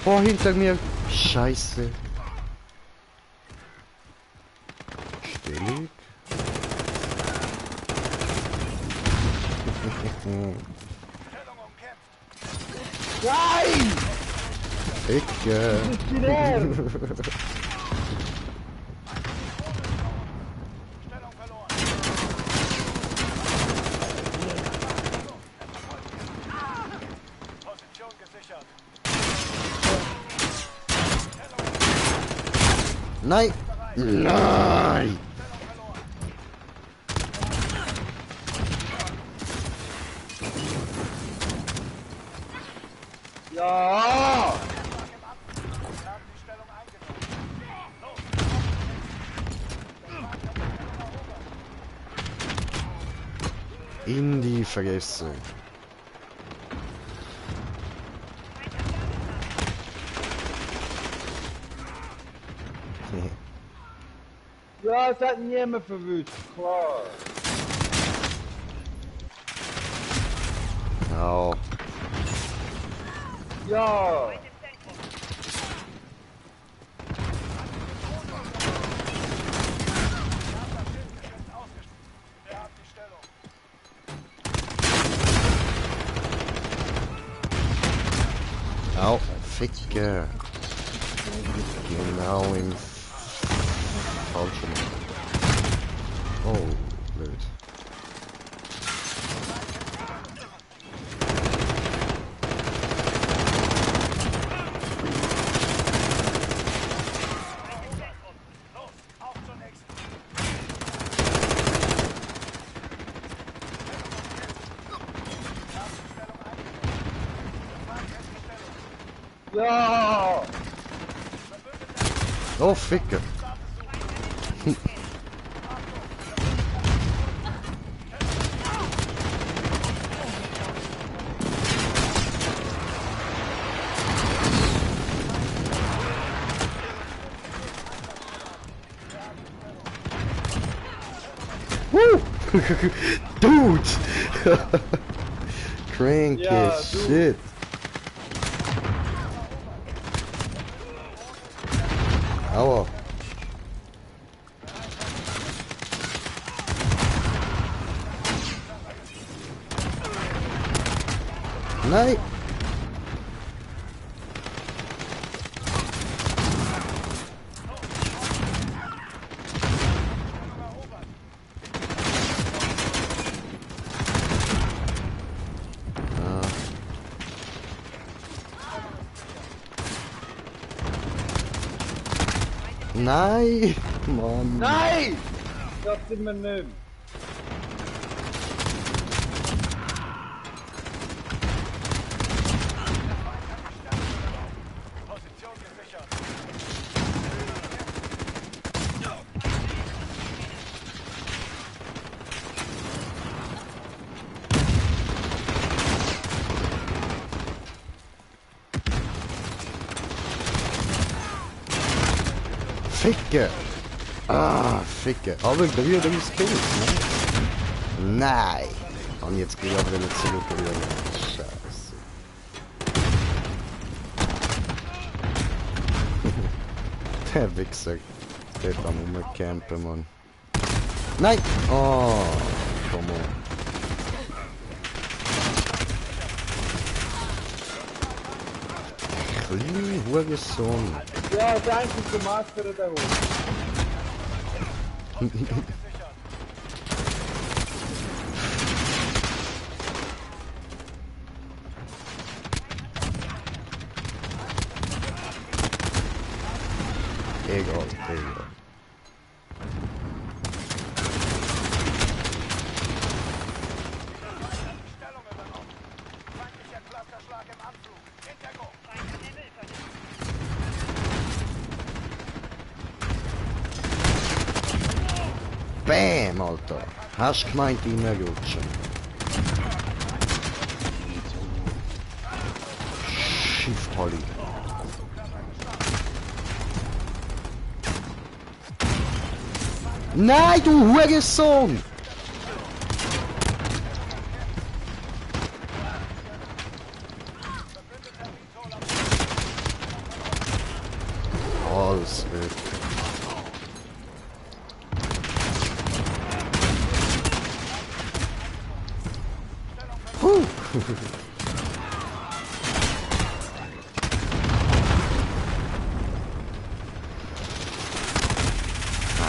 B: Oh, hinter mir. Scheiße. Stellig.
C: Stellung umkämpft.
E: Nein!
B: Ecke.
C: Stellung verloren. Position gesichert.
B: Nein. Nein.
E: Ja!
C: Wir haben die Stellung eingenommen.
B: In die Fresse.
E: Ja, es hat niemand verwünscht, klar.
B: Ja.
E: Ja!
D: Im Zentrum.
C: Wir haben die Stellung.
B: Au. Ficke. Genau im falschen. Oh, blöd.
C: Los, auf zur nächsten.
E: Ja!
B: Oh, Ficke. Woo! Dude! Cranky
E: Ja,
B: as
E: dude.
B: shit. Aua. Nein! Ah. Nein! Mann!
E: Nein! Das sind wir nicht.
C: Position gesichert.
B: Ficke! Ah, Ficke. Aber 33 Kills, ne? Nein! Hab ich jetzt gerade wieder zurückrühren. Scheiße. Der Wichser. Der kann rumcampen, Mann. Nein! Oh, komm on. Kleine Hurensohn.
E: Ja, danke zum Mastern der Hund.
B: Digga.
C: Stellung übernommen. Feindlicher Clusterschlag im Anflug. Hintergrund.
D: Feind an der Mülltonne.
B: Bam, Alter. Hast du gemeint, reinrutschen? Shift, Holly. Nein, du Hurensohn! Alles weg. Puh.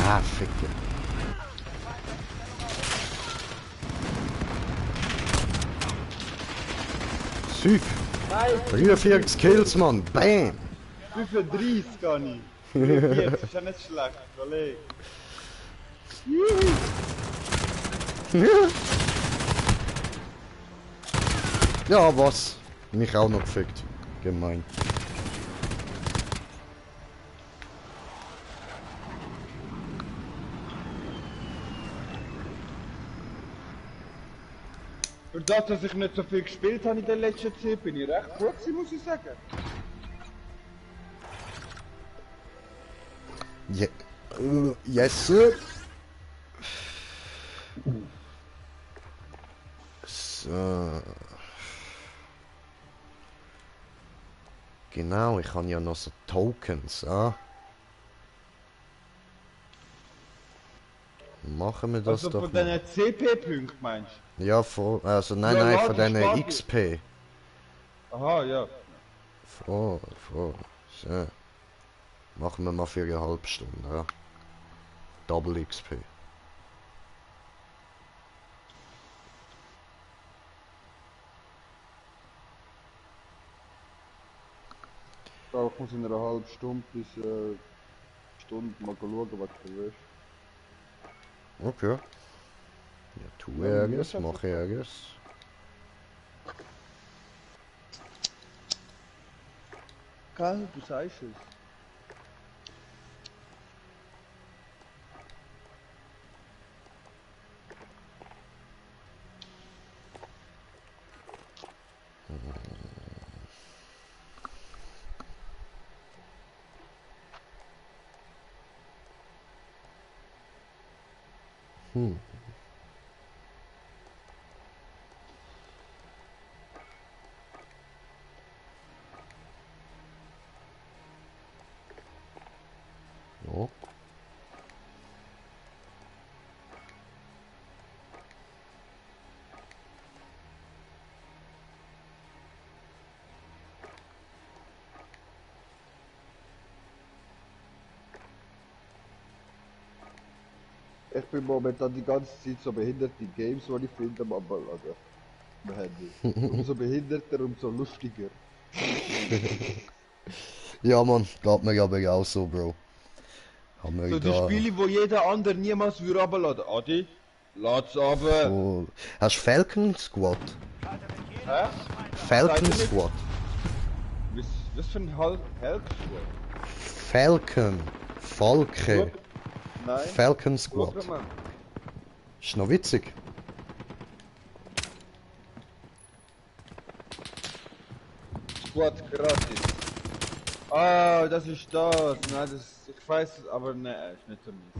B: Ah, Ficke. Sieg. 43 Kills, Mann. Bam.
E: 35 kann ich. 44 ist ja nicht schlecht, Kollege.
B: Ja, was? Mich auch noch gefickt. Gemein.
E: Für das, dass ich nicht so viel gespielt habe in der letzten Zeit, bin ich recht gut gewesen, muss ich sagen.
B: Yes, sir. So. Genau, ich habe ja noch so Tokens, ah. Machen wir das
E: Also
B: doch
E: von
B: mal.
E: diesen CP-Punkten meinst
B: Ja, also nein,
E: Ja,
B: nein,
E: lad
B: von
E: die
B: diesen
E: Sparte.
B: XP.
E: du? Aha, ja.
B: So. Machen wir mal für eine halbe Stunde, ja. Double XP.
E: Ja, ich muss in einer halben Stunde bis Stunde mal schauen, was du willst.
B: Okay. Ja, tu
E: Ja,
B: Ärgeres,
E: wir müssen
B: mach Ärgeres.
E: Karl, du sagst es.
B: Ja.
E: Ich bin momentan die ganze Zeit so behindert in Games, die ich finde, am Abladen. Am Handy. Umso behinderter, umso lustiger.
B: Ja, Mann, geht mir aber auch so, Bro. Haben wir
E: So die
B: da
E: Spiele, wo jeder andere niemals würde abladen. Adi, lad's runter.
B: so... Hast du Falcon Squad?
E: Hä?
B: Falcon
E: nicht.
B: Squad.
E: Was für ein Helgschuh?
B: Falcon. Falke.
E: Nein.
B: Falcon
E: Schau
B: Squad.
E: mal.
B: Ist noch witzig.
E: Squad gratis. Ah, das ist das. Nein, das ich weiß es, aber nein, ist nicht so mies.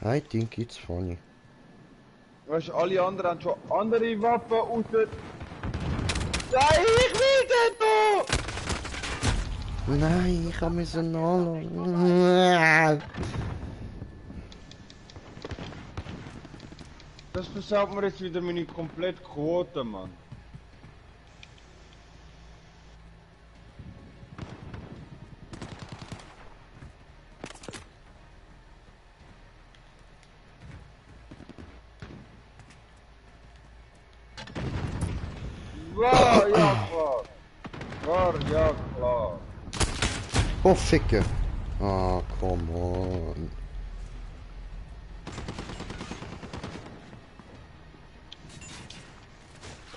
B: I think it's funny.
E: Weißt du, alle anderen haben schon andere Waffen außer. Nein, ich will den da!
B: Nein, ich habe mich so nachlassen.
E: Das versaut mir jetzt wieder meine komplette Quote, Mann. War ja klar. War ja klar.
B: Oh, Ficke. Ah, come on.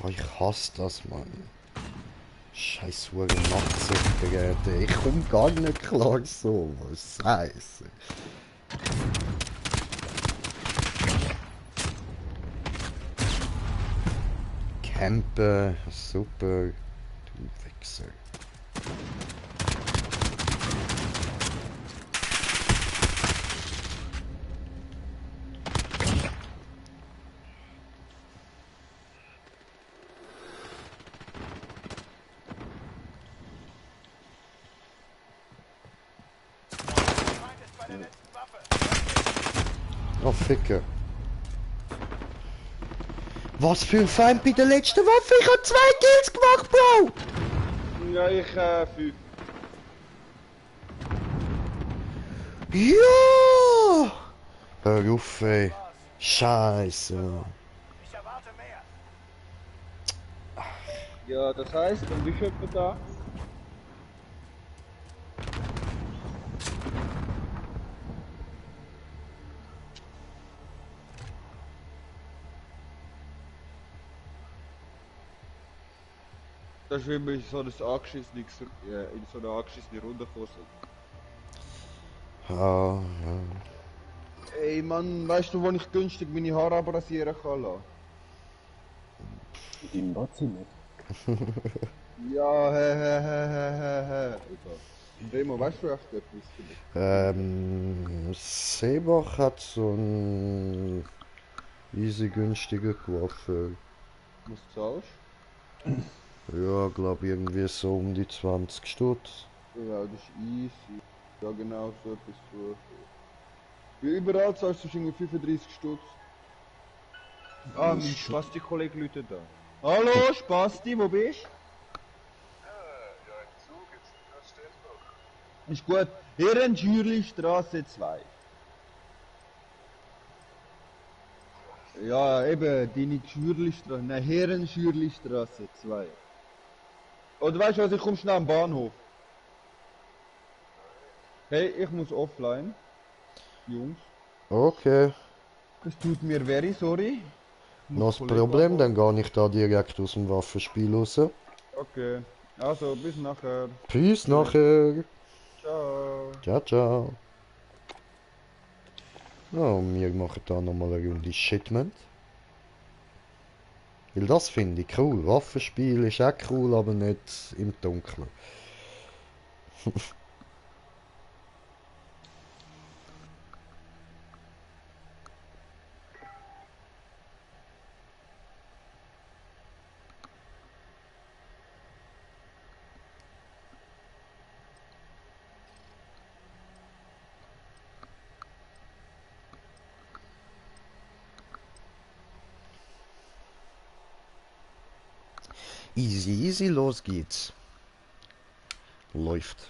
B: Oh, ich hasse das, Mann. Scheiß Hure Nachtsichtgeräte. Ich komm gar nicht klar so. Scheiße. Campen. Super. Du Wichser.
C: Feind ist bei der letzten Waffe.
B: Oh, Ficke. Was für ein Feind bei der letzten Waffe? Ich hab 2 Kills gemacht, Bro!
E: Ja, ich 5.
B: Ja! Hör auf, ey. Scheiße.
C: Ich erwarte mehr.
E: Ja, das heißt, dann bist du etwa da. Das ist, wenn wir in so eine angeschissene, in so eine angeschissene Runde kommen sind.
B: Ah, ja.
E: Ey Mann, weißt du, wo ich günstig meine Haare abrasieren kann lassen?
A: Im Badzimmer.
E: Ja, hä. Remo, weißt du echt etwas?
B: Seebach hat so einen easy günstigen Coiffeur.
E: Was zahlst
B: Ja, glaub irgendwie so um die 20 Stutz.
E: Ja, das ist easy. Ja, genau so etwas suchen. Wie überall zahlst du irgendwie 35 Stutz. Ah, mein Spasti-Kollege läutet da. Hallo, Spasti, wo bist du? Ist gut. Herrenschürli-Straße 2. Ja, eben, deine Schürli-Straße. Nein, Herrenschürli-Straße 2. Oder weißt du was, ich komm schnell am Bahnhof. Hey, ich muss offline. Jungs.
B: Okay.
E: Es tut mir very sorry.
B: Noch das Problem, dann gar nicht da direkt aus dem Waffenspiel raus.
E: Okay. Also, bis nachher.
B: Peace nachher.
E: Ciao.
B: Ciao, ciao. Ja, wir machen da nochmal eine Runde Shipment. Weil das finde ich cool. Waffenspiel ist auch cool, aber nicht im Dunkeln. Easy, easy, los geht's. Läuft.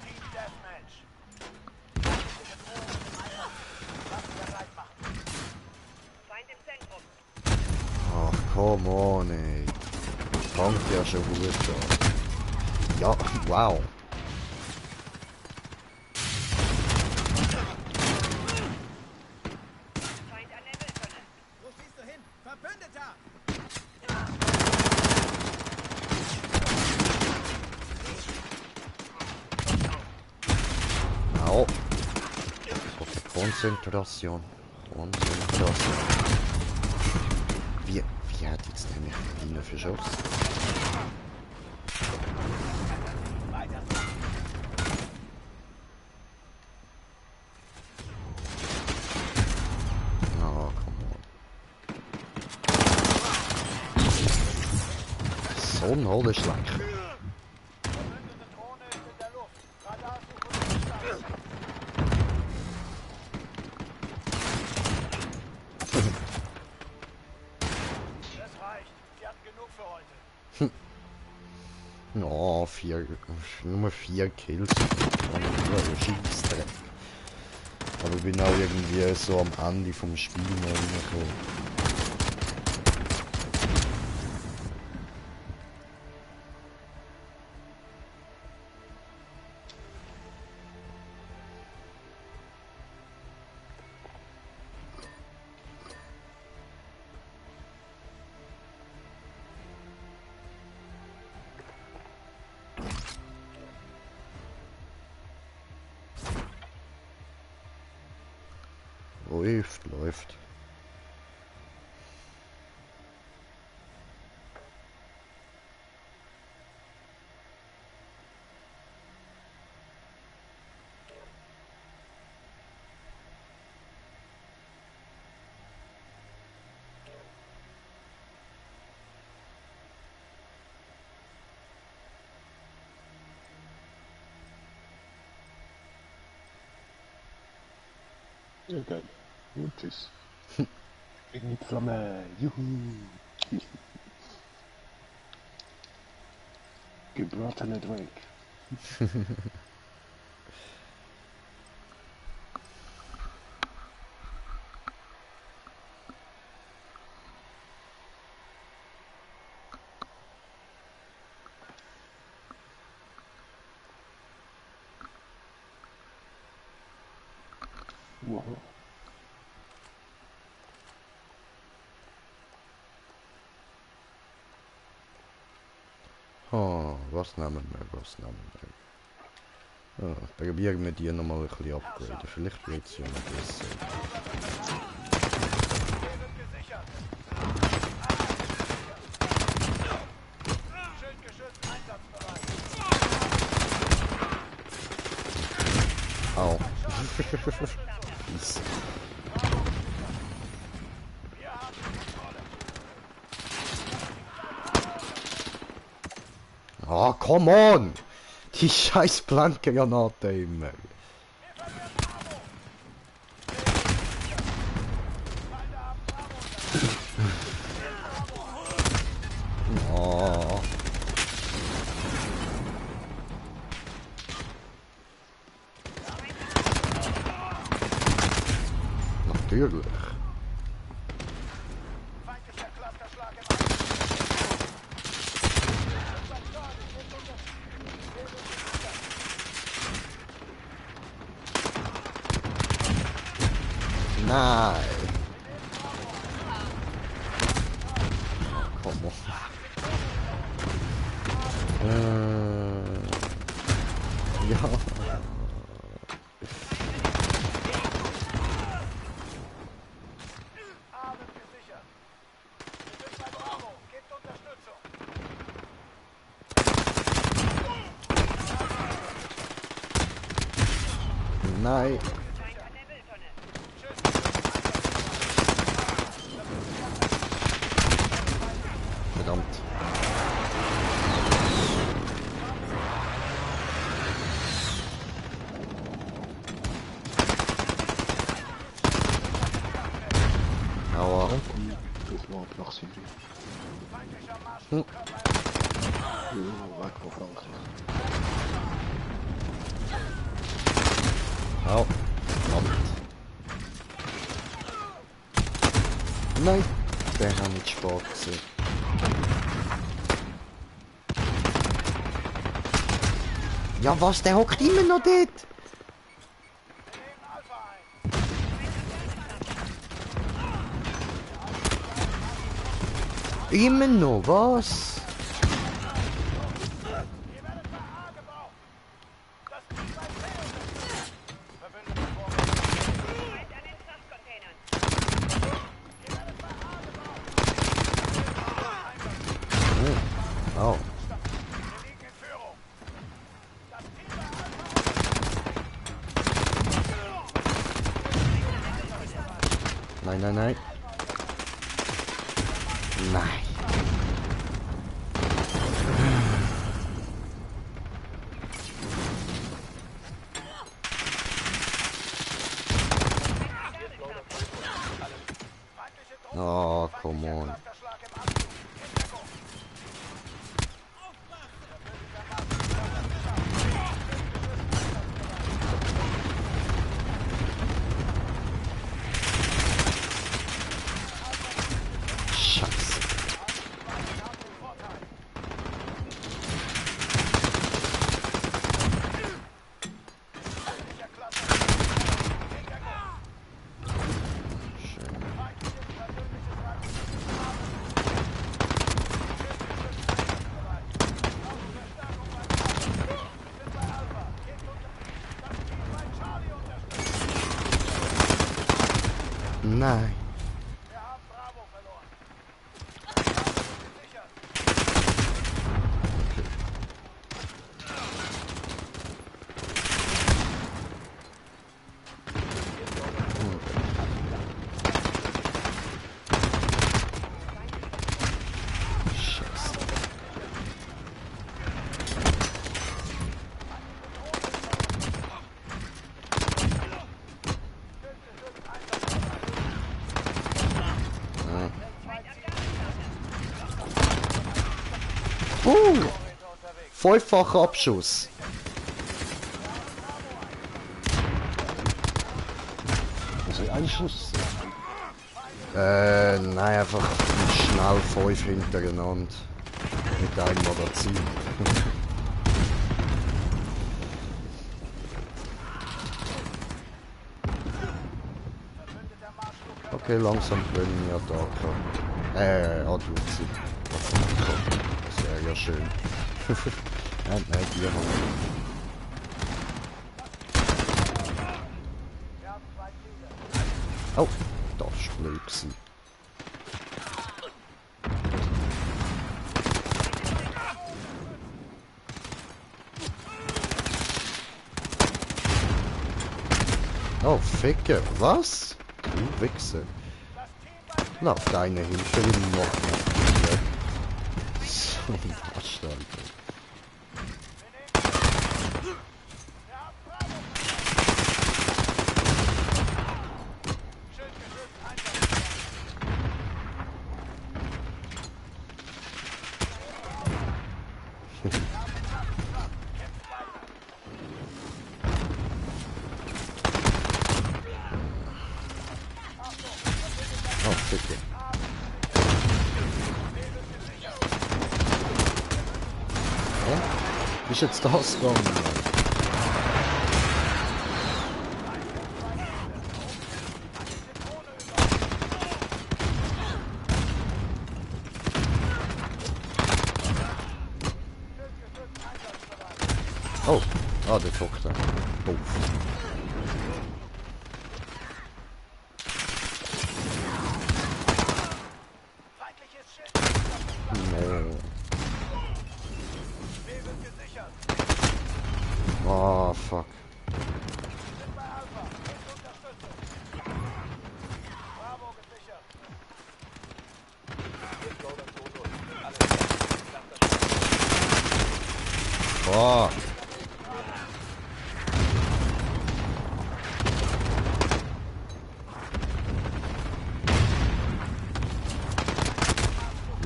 C: Team Deathmatch.
D: Feind im Zentrum.
B: Ach, come on, ey. Fangt ja schon gut an. Ja, wow.
D: Feind an der Mülltonne.
C: Wo stehst du hin? Verbündeter!
B: Au. Okay, Konzentration. Konzentration. Wie hat jetzt nämlich die Linie verschossen? Oh, come on. So ein Hodenschlag.
C: Verbündete Drohne ist in der Luft. Radarsuche und Start. Es reicht. Sie hatten genug für heute.
B: Ja, nur 4 Kills. Scheissdreck. Aber ich bin auch irgendwie so am Ende vom Spiel noch reingekommen. Läuft.
A: Ja, geil. Und tschüss. Bin mit Flamme. Juhu. Gebratene Drake. Wow.
B: Oh, was nehmen wir? Ja, probieren wir die nochmal ein bisschen upgraden. Vielleicht wird es ja noch besser.
C: Schildgeschütz einsatzbereit.
B: Au. Peace. Oh, come on! Die scheiß Blankgranate immer. Oh. Natürlich.
C: Feindlicher Clusterschlag im
B: Nein. Komm on. Ja.
C: Abend gesichert. Wir sind bei Bravo. Gebt Unterstützung.
B: Nein.
D: Feind an der Mülltonne.
B: Verdammt. Aua.
A: Das war nach Syrien.
C: Feindlicher Marsch.
A: Ja, weg von Frankreich.
B: Au. Verdammt. Nein. Der hat nicht Spaß gesehen. Ja was, der hockt immer noch dort.
C: Nehmen Alpha ein.
B: Immer noch, was?
C: Ihr werdet bei A gebraucht. Das Team bei C unterstützt. Verbündete Vorräte.
D: Feind an den Frachtcontainern.
C: Ihr werdet bei A gebraucht.
B: Oh.
C: Wir liegen in Führung. Das Team bei Alpha.
B: Nein, nein, nein. Nein.
C: Feindliche Truppen.
B: Oh, come on.
C: Clusterschlag im Anflug. In Deckung.
B: Fünffacher Abschuss.
A: Also ein Schuss.
B: Nein, einfach schnell 5 hintereinander. Mit einem Magazin. Okay, langsam können wir Attacke. Adluzi. Das wäre ja schön. Nein, die haben wir. Oh, das war blöd gewesen. Oh, Ficke, was? Du Wichse. Na, auf deine Hilfe noch. So ein Arsch, Alter. Oh, Ficke. Hä? Wie ist jetzt das gegangen? Oh, der fuckt da. Doof.
C: Feindliches Schild.
B: Nee.
C: B wird gesichert.
B: Oh, fuck.
C: Sind bei Alpha. Bitte Unterstützung. Bravo gesichert.
B: Fuck.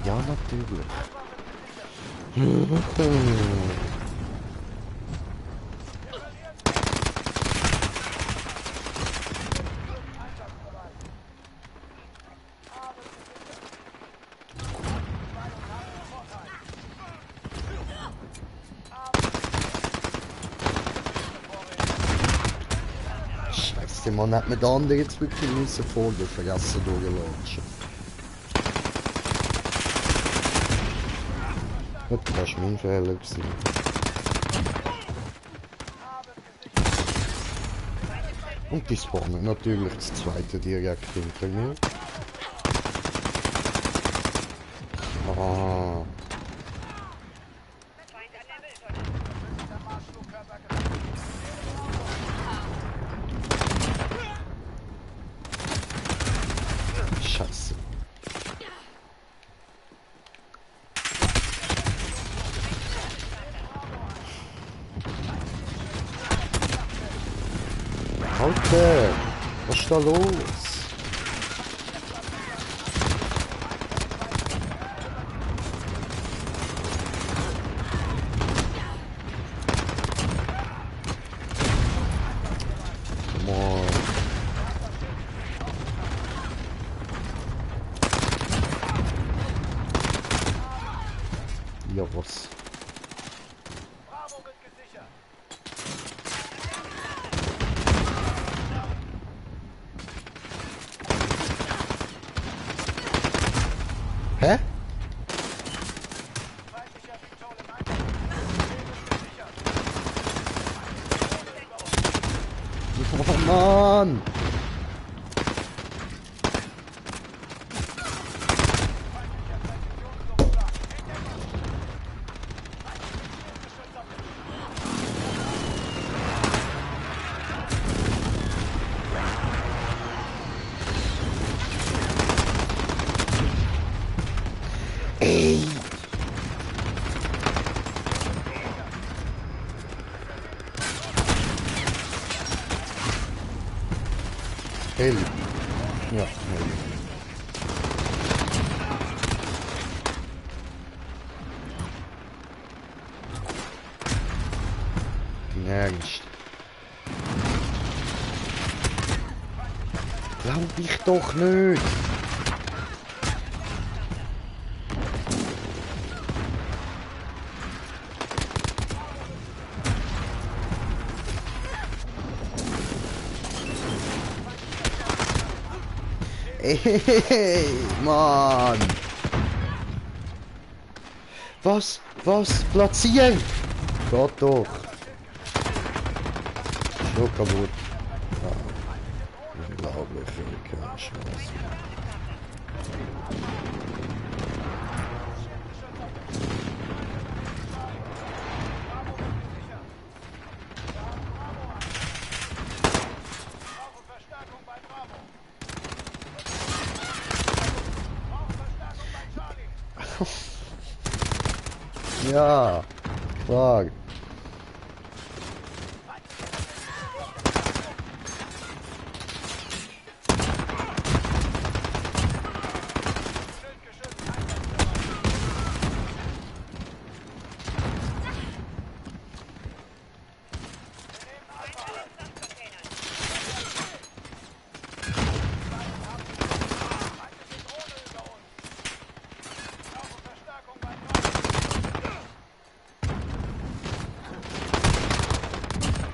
B: Ja, natürlich. Scheiße, man hat mir der andere jetzt wirklich müssen Vogel vergessen durchlatschen. Gut, das war mein Fehler gewesen. Und die spawnen natürlich das zweite direkt hinter mir. Ah.
D: Feind an der Mülltonne.
B: Scheiße. Alter, was ist da los? Come on. Ja, was?
C: Bravo wird gesichert.
B: Hä?
C: Feindlicher Viktor im Einsatz. B wird gesichert.
B: Oh Mann! Ey! Heli. Ja, Heli. Ernst? Glaub ich doch nicht. Ey, Mann! Was? Was? Platzieren! Geht doch! Schon kaputt. Ah, unglaublich, kein Scheiß.
C: Brauche Verstärkung bei Bravo. Brauche Verstärkung bei Charlie.
B: Ja, klar.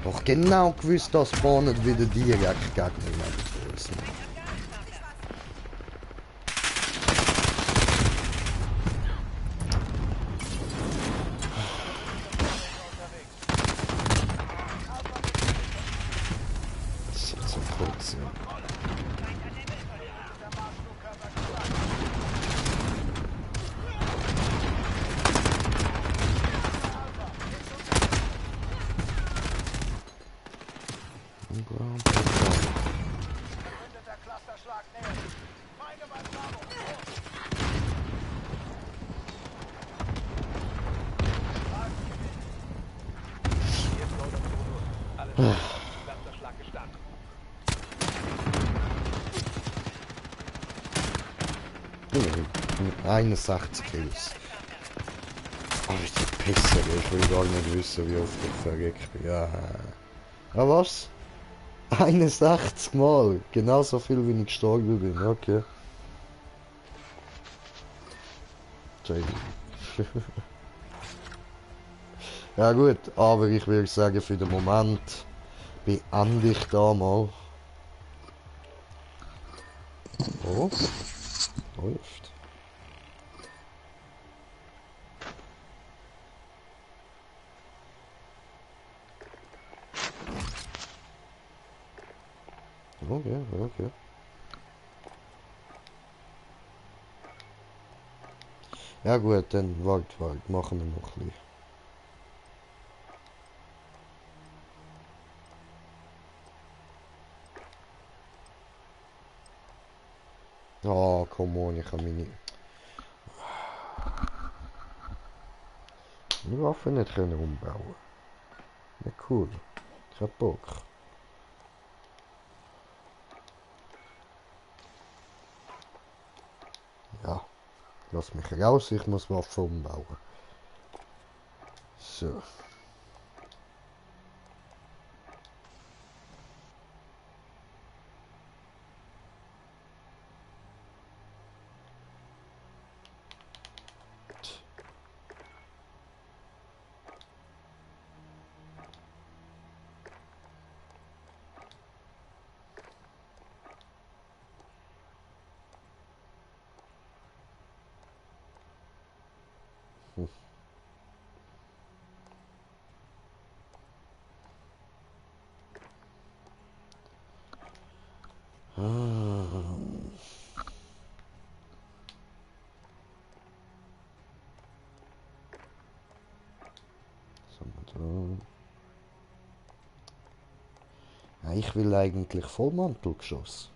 B: Doch genau gewusst, dass vorne wieder direkt gegen mich sind. Das ist jetzt so kurz, ja.
C: Der Clusterschlag näher. Feinde bei Bravo. Clusterschlag gestartet.
B: 61 Kills. Oh, die Pisse, ich will gar nicht wissen, wie oft ich verreckt bin. Ja. Ja, was? 61 Mal. Genauso viel, wie ich gestorben bin. Okay. Ja gut, aber ich würde sagen, für den Moment beende ich da mal. Oh, läuft. Okay, okay. Ja gut, dann warte, machen wir noch ein bisschen. Oh, come on, ich kann meine Waffe nicht können umbauen. Ja, cool. Ich hab Bock. Ja, lass mich raus, ich muss Waffe umbauen. So. Was haben wir da? Ja, ich will eigentlich Vollmantelgeschoss.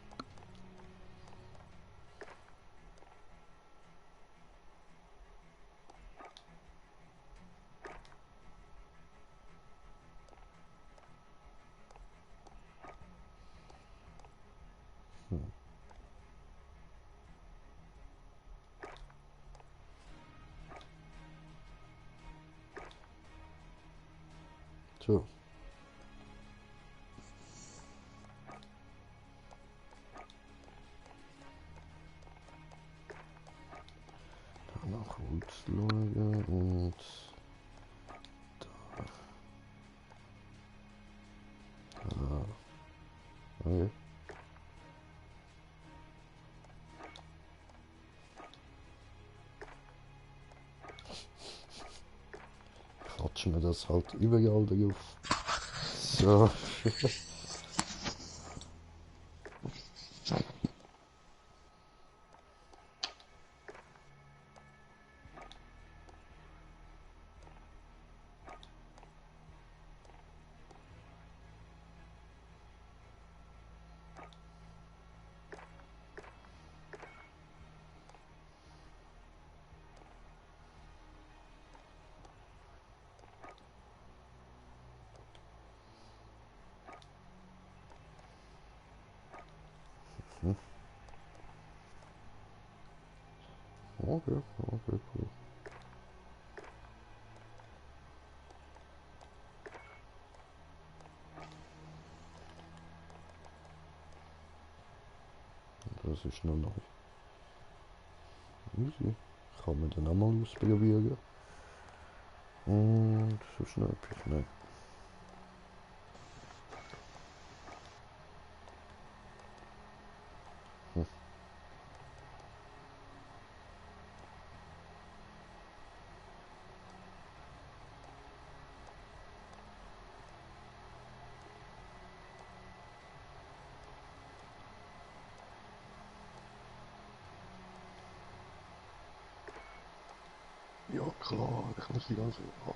B: So. nach Holz schauen und da. Ah. Okay. Quatschen wir das halt überall drauf. So. Okay, okay, cool. Das ist noch neu. Easy. Kann man dann auch mal ausprobieren. Und so schnell etwas, nein. Ja klar, ich muss die ganze Zeit.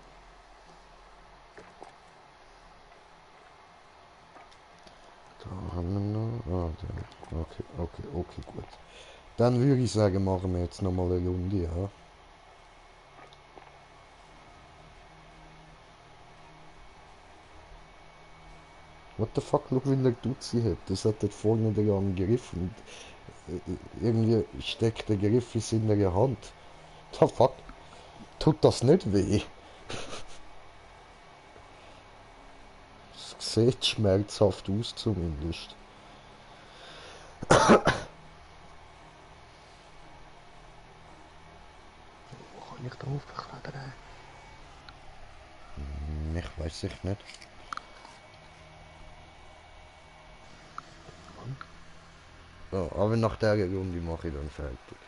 B: Da haben wir noch. Ah, der. Okay, okay, okay, gut. Dann würde ich sagen, machen wir jetzt nochmal eine Runde, ja. What the fuck, schau wie der Dutzi hat. Das hat dort vorne den Griff und irgendwie steckt der Griff in seiner Hand. The fuck? Tut das nicht weh? Es sieht schmerzhaft aus zumindest. Wo kann ich drauf beklettern? Ich weiß ich nicht. Ja, aber nach der Runde mache ich dann fertig.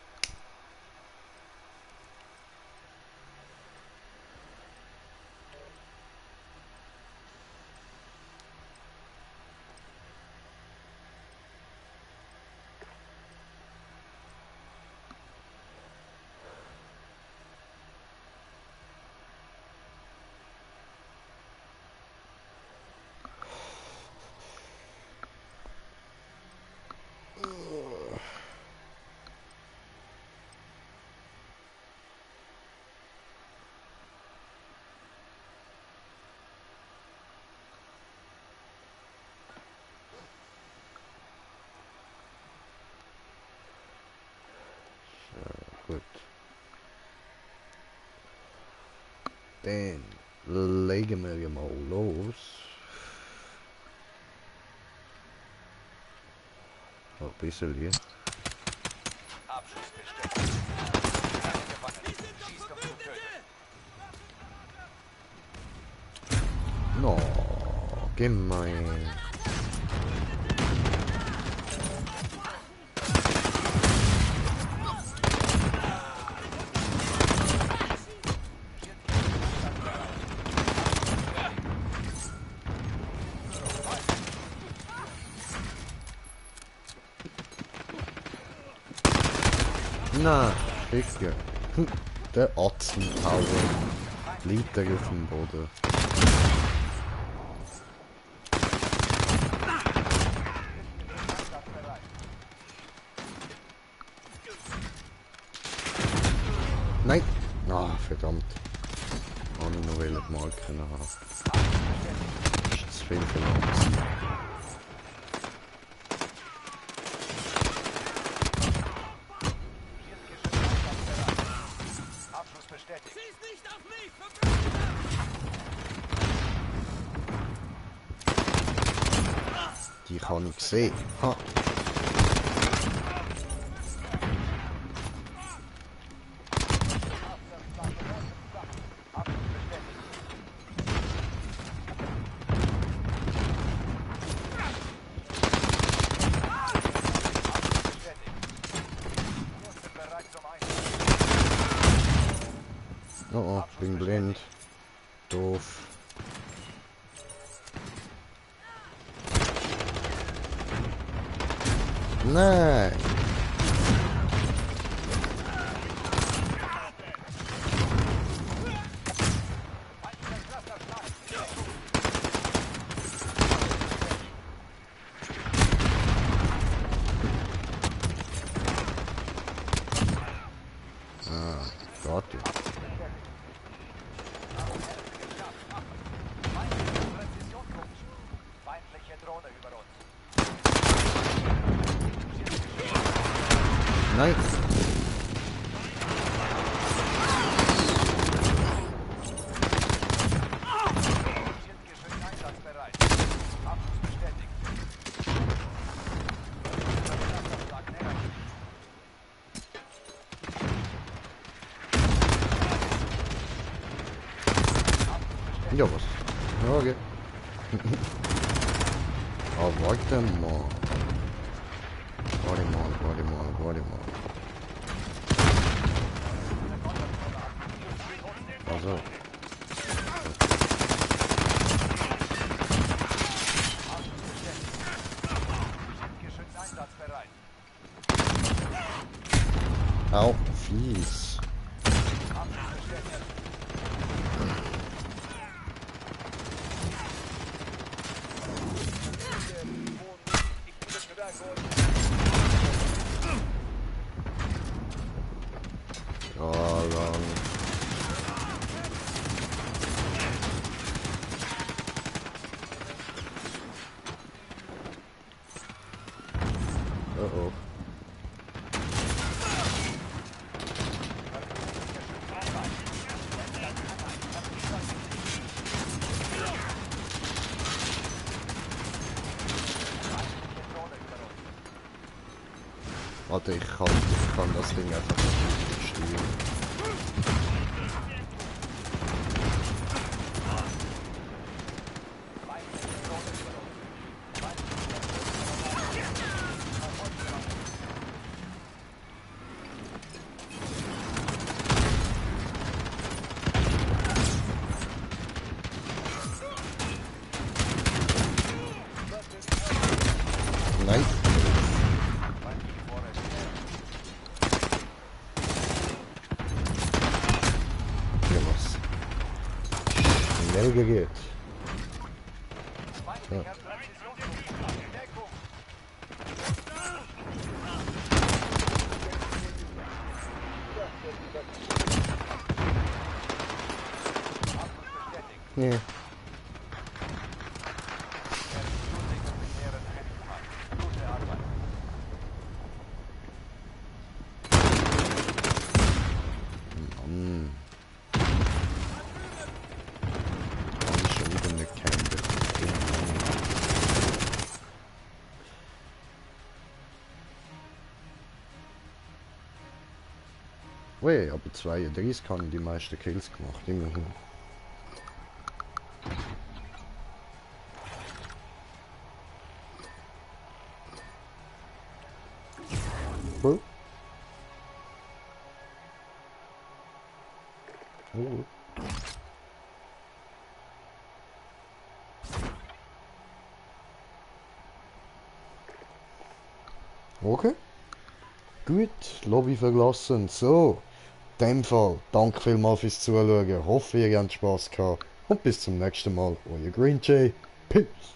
B: Gut. Dann legen wir mal los. Noch ein bisschen hier.
D: Abschuss bestätigt. Keine Gefangenen. Schießt auf den Töter.
B: No, gemein. Na, Ficker. Der Atzenpower liegt da auf dem Boden. Nein! Ah, verdammt. Kann ich noch welche Marken haben. Das ist zu viel verlangt.
D: Abschuss bestätigt.
C: Schieß nicht auf mich!
B: Die kann ich sehen. Ha. Oh oh, bin blind. Doof. Nein! Ah, warte.
D: Feindliche Drohne über uns.
B: Nein!
D: Schildgeschütz einsatzbereit. Abschuss bestätigt. Clusterschlag näher.
B: Ja, was? Ja, okay. Ah, warte mal. Warte mal. Also.
D: Geschütz einsatzbereit.
B: Au, fies. Oh, lang. Oh. Warte, ich kann das Ding einfach nicht steuern. Nein. Ja, was? Schnell geht. Ja. Nee. Mann. Habe ich schon wieder eine Campe. Ui, aber 32 haben die meisten Kills gemacht, immerhin. Cool. Oh. Okay. Gut, Lobby verlassen. So, in dem Fall, danke vielmals fürs Zuschauen. Hoffe, ihr habt Spaß gehabt. Und bis zum nächsten Mal. Euer Green Jay. Peace.